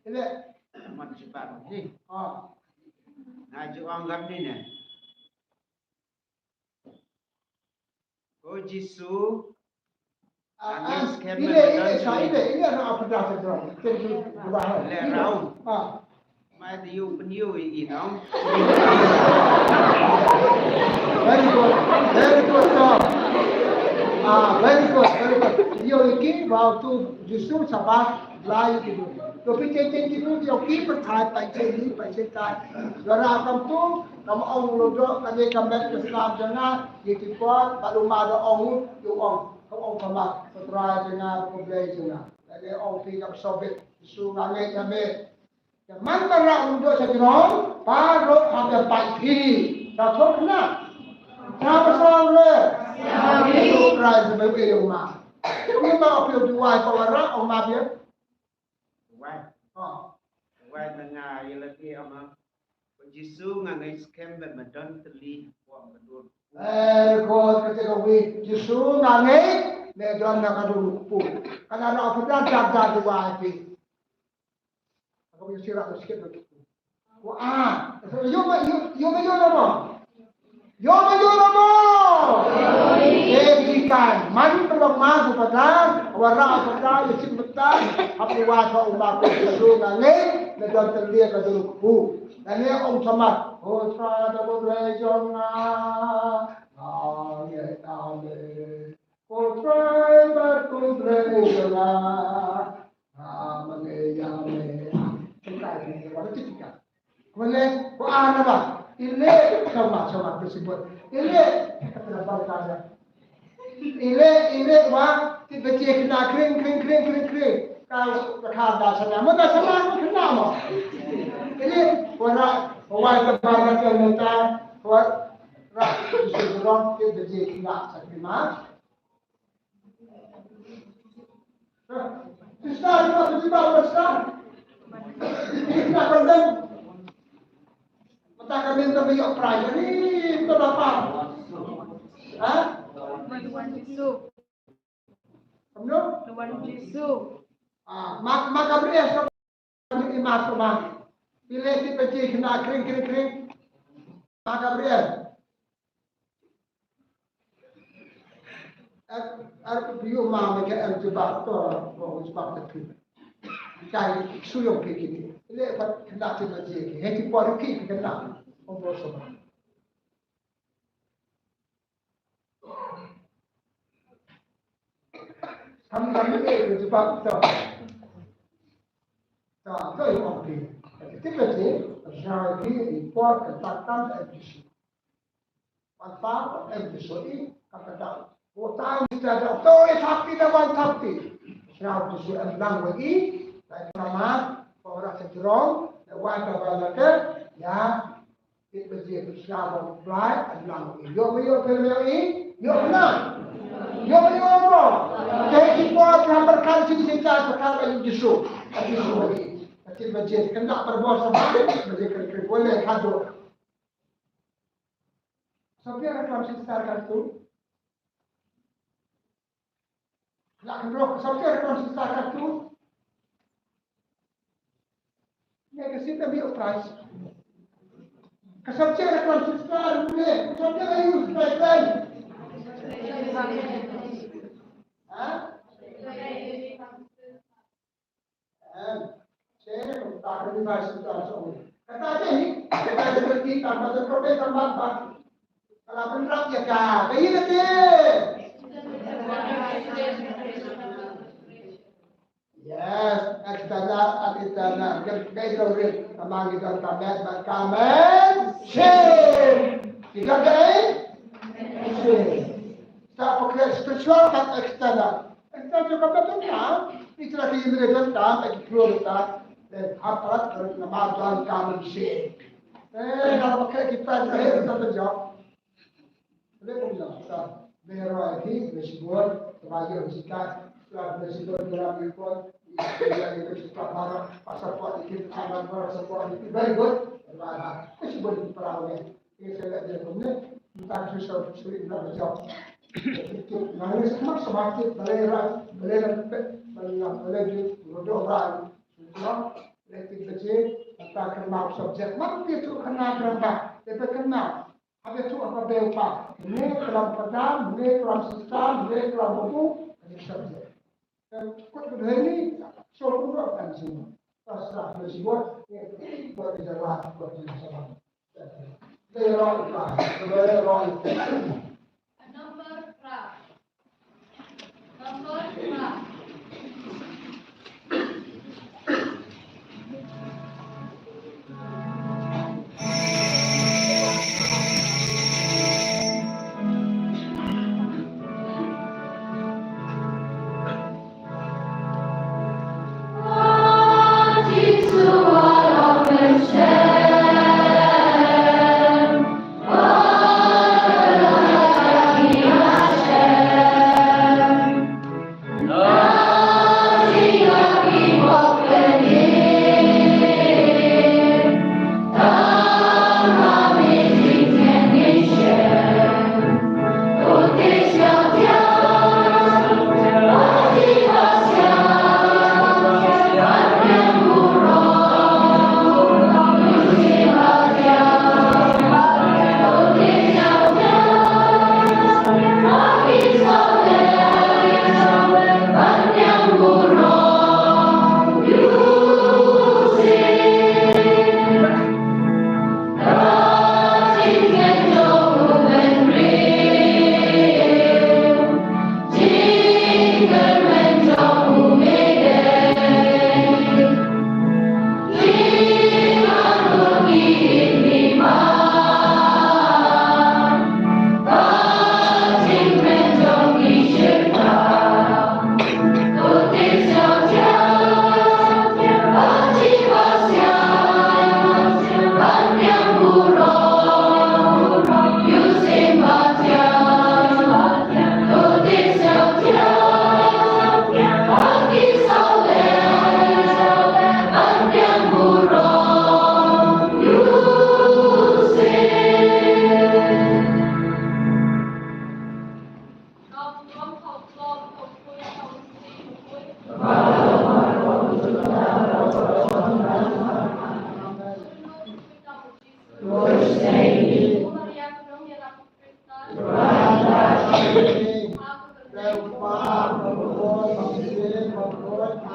Ile. Mat sipat ni. Ah. Na ju ong gam ni ne. O Jisu. Ah, ah, ile, ile, sa, ile, ile, na apa dah tu? Thank you. Ile rau. Ah. Mai tu you pun you, you know. Very good. Very good, sir. Ah, very good, very good. Ïa ki ba tu Jisu sabar. Lai ki tu. To pi chen chen ki tu, ïa ki pyrthai pai chen ni, pai chen kai. Ïa ra kam tu, kam ong lo do, ka dei ka met ka snam jong nga, ïa ki por, ba lu ma da ong, ïa ong, kam ong ka ma, ka Trai jong nga, ka Blei jong nga. Ka dei ong phi kam sobit, Jisu nga ngeit ïa me. Ïa man ba ra lu do sa jrong, ba ro ha ka pai phi. Ka thok na. Ka ba sa re. Ïa Trai jong me ïa ma. Ni ma phi duwai pa wa ra, ong ma phi. Wai. Oh. Wai na nga ïa lade ama. Ko Jisu nga ngeit skhem ba me don tylli hapoh ka dur. Eh, ko kata ka wi Jisu nga ngeit me don na ka dur kpu. Kana na ka dur dur dur wai pi. Ako wi sira ko skhem ba kpu. Ko a. Yo ma yo yo ma yo na ma. Yo ma yo na mo. Ïa ki kan man ka long ma su patar, wa ra patar, ïa chin patar, hap wa tho u ma ko ka su nga ngeit, na don tylli ka dur kpu. Na ne ong Thomas, ko Trai da ko Blei jong nga. Amen, amen. Ko Trai bad ko Blei jong nga. Amen, amen. Kita ini, kita. Ko le, ko ana ba. Ile, sama, sama, principal. Ile, kata ba kata. Ile, ile, wa, ti baje kena kring, kring, kring, kring, kring. Ka, ka da sana, mana sana, mana kena ma. Ile, ko ra, ko wa ka ba ka ka neta, ko ra, ti baje kena sa kena. Krista, Krista, Krista, Krista. Krista, Krista. Ynda ba ïoh prize, ri ynda ba pam. Ha? Wan Jisu. Kumno? Wan Jisu. Ah, ma, ma Gabriel sa i ma sa ma. Phi leh tip ba ji khynnah kring kring kring. Ma Gabriel. Ar, ar phi ïoh ma me ka ar jubab to, bo jubab ta phi. Kai shu ïoh phi kiti. Leh pat khynnah tip ba ji ki. Hei ki por ki khynnah. Ong bo sa ma. Kham kham eh ka jubab to. To, to ïoh ong phi. Tip ba ji, sha ki i por ka ta tam em ki shu. Wan pa em ki shu i ka ka ta. Ko ta ni ta ta to e thap ki da wan thap ki. Sha ki shu em lang wa i. Lai ka ma, ko ra ka jrong, da wan ka ba la ka, ya. It ba ji ba sha ba Blai, a lang i. Ïoh ba ïoh phi ïoh i, ïoh na. Ïoh ba ïoh mo. Te ki por ka ba kan shisha ka ba ïoh Jisu. Ka Jisu i. Ka ti ba ji kan da ba bo sa ba ba ji kan kan ko le ka do. Sa phi ra kan shisha ka tu. Lah kan rok ka subject kan shisha ka tu. Ïa ka shisha mi prize. Ka subject kan shisha ne, ka subject aïu shisha kan. Ha? Em, shisha ka ta ka ni ba shisha so. Kata te hi, kata te hi, tang ba te ko te tang ba ba. Ka la pynrap ïa ka, ka ïa ka te. Yes, external and internal. Ka, ka ïa ka rit, ka mang ïa ka met, met, ka met, shame. Ïa ka te, shame. Sa pokok spiritual kan external. External ka met kan, ïa ka ïa ka met kan, ka ïa ka flow kan. Dan hapat kan nama dan kan shame. Eh, kalau pakai kita, eh, kita terjawab. Khublei kumno, sa, khublei ruh ïa phi, khublei shibun, kaba ïoh jingkit, sa, khublei shibun, khublei shibun, khublei shibun, para, para support ïa phi, para, para support ïa phi, very good, para, khublei shibun, para, ne, ïa, sa, khublei kumne, mynta ka shu, shu, shu, ïa, para, jop. Nang ne, sa, mak, sa, mak, balei ra, balei ra, balei ra, balei ju, rodo ra, shu, shu, balei ti baje, mynta ka mak subject, mak, ti tu, kena, kena, ti, kena, Haba ïathuh haba beh u pa, ne klam padam, ne klam sistan, ne klam babu, ne klam je. Kut kut heni, so kut kut kan sini. Pas lah ne sibot, ne kut kut jalan, kut kut jalan. Beh roi pa, beh roi pa. Number five.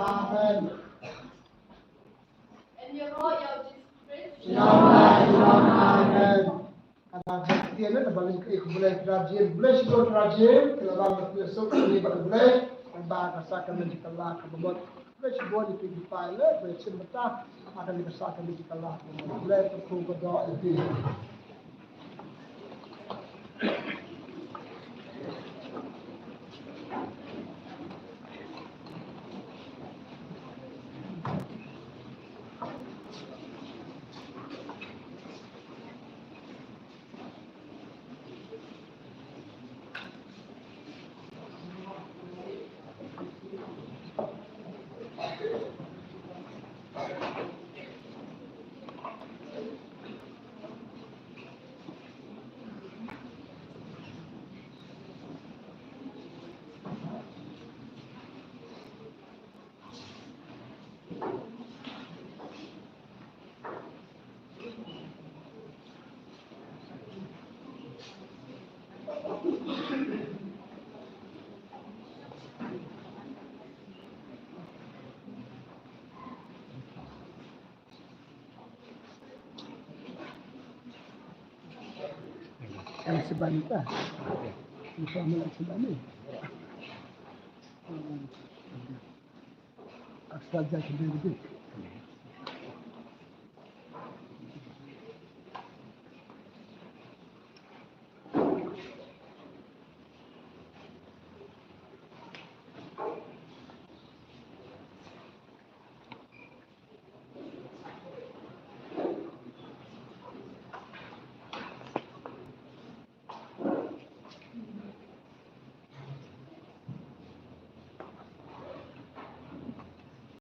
Amen. Amen. Amen. Ka dang ktien na ba ngin ïa khublei Trai Jin, khublei shibun Trai Jin, ki la ban ba phi suk ki ba khublei, ba ka sa ka mih ka la ka ba mut. Khublei shibun ïa phi ki paidbah, khublei shibun bynta, ba ka sa ka mih ka la ka ba mut. Khublei ka khu ka doh ïa phi. Ang sebani ta. Ang sebani. Asal jadi gede.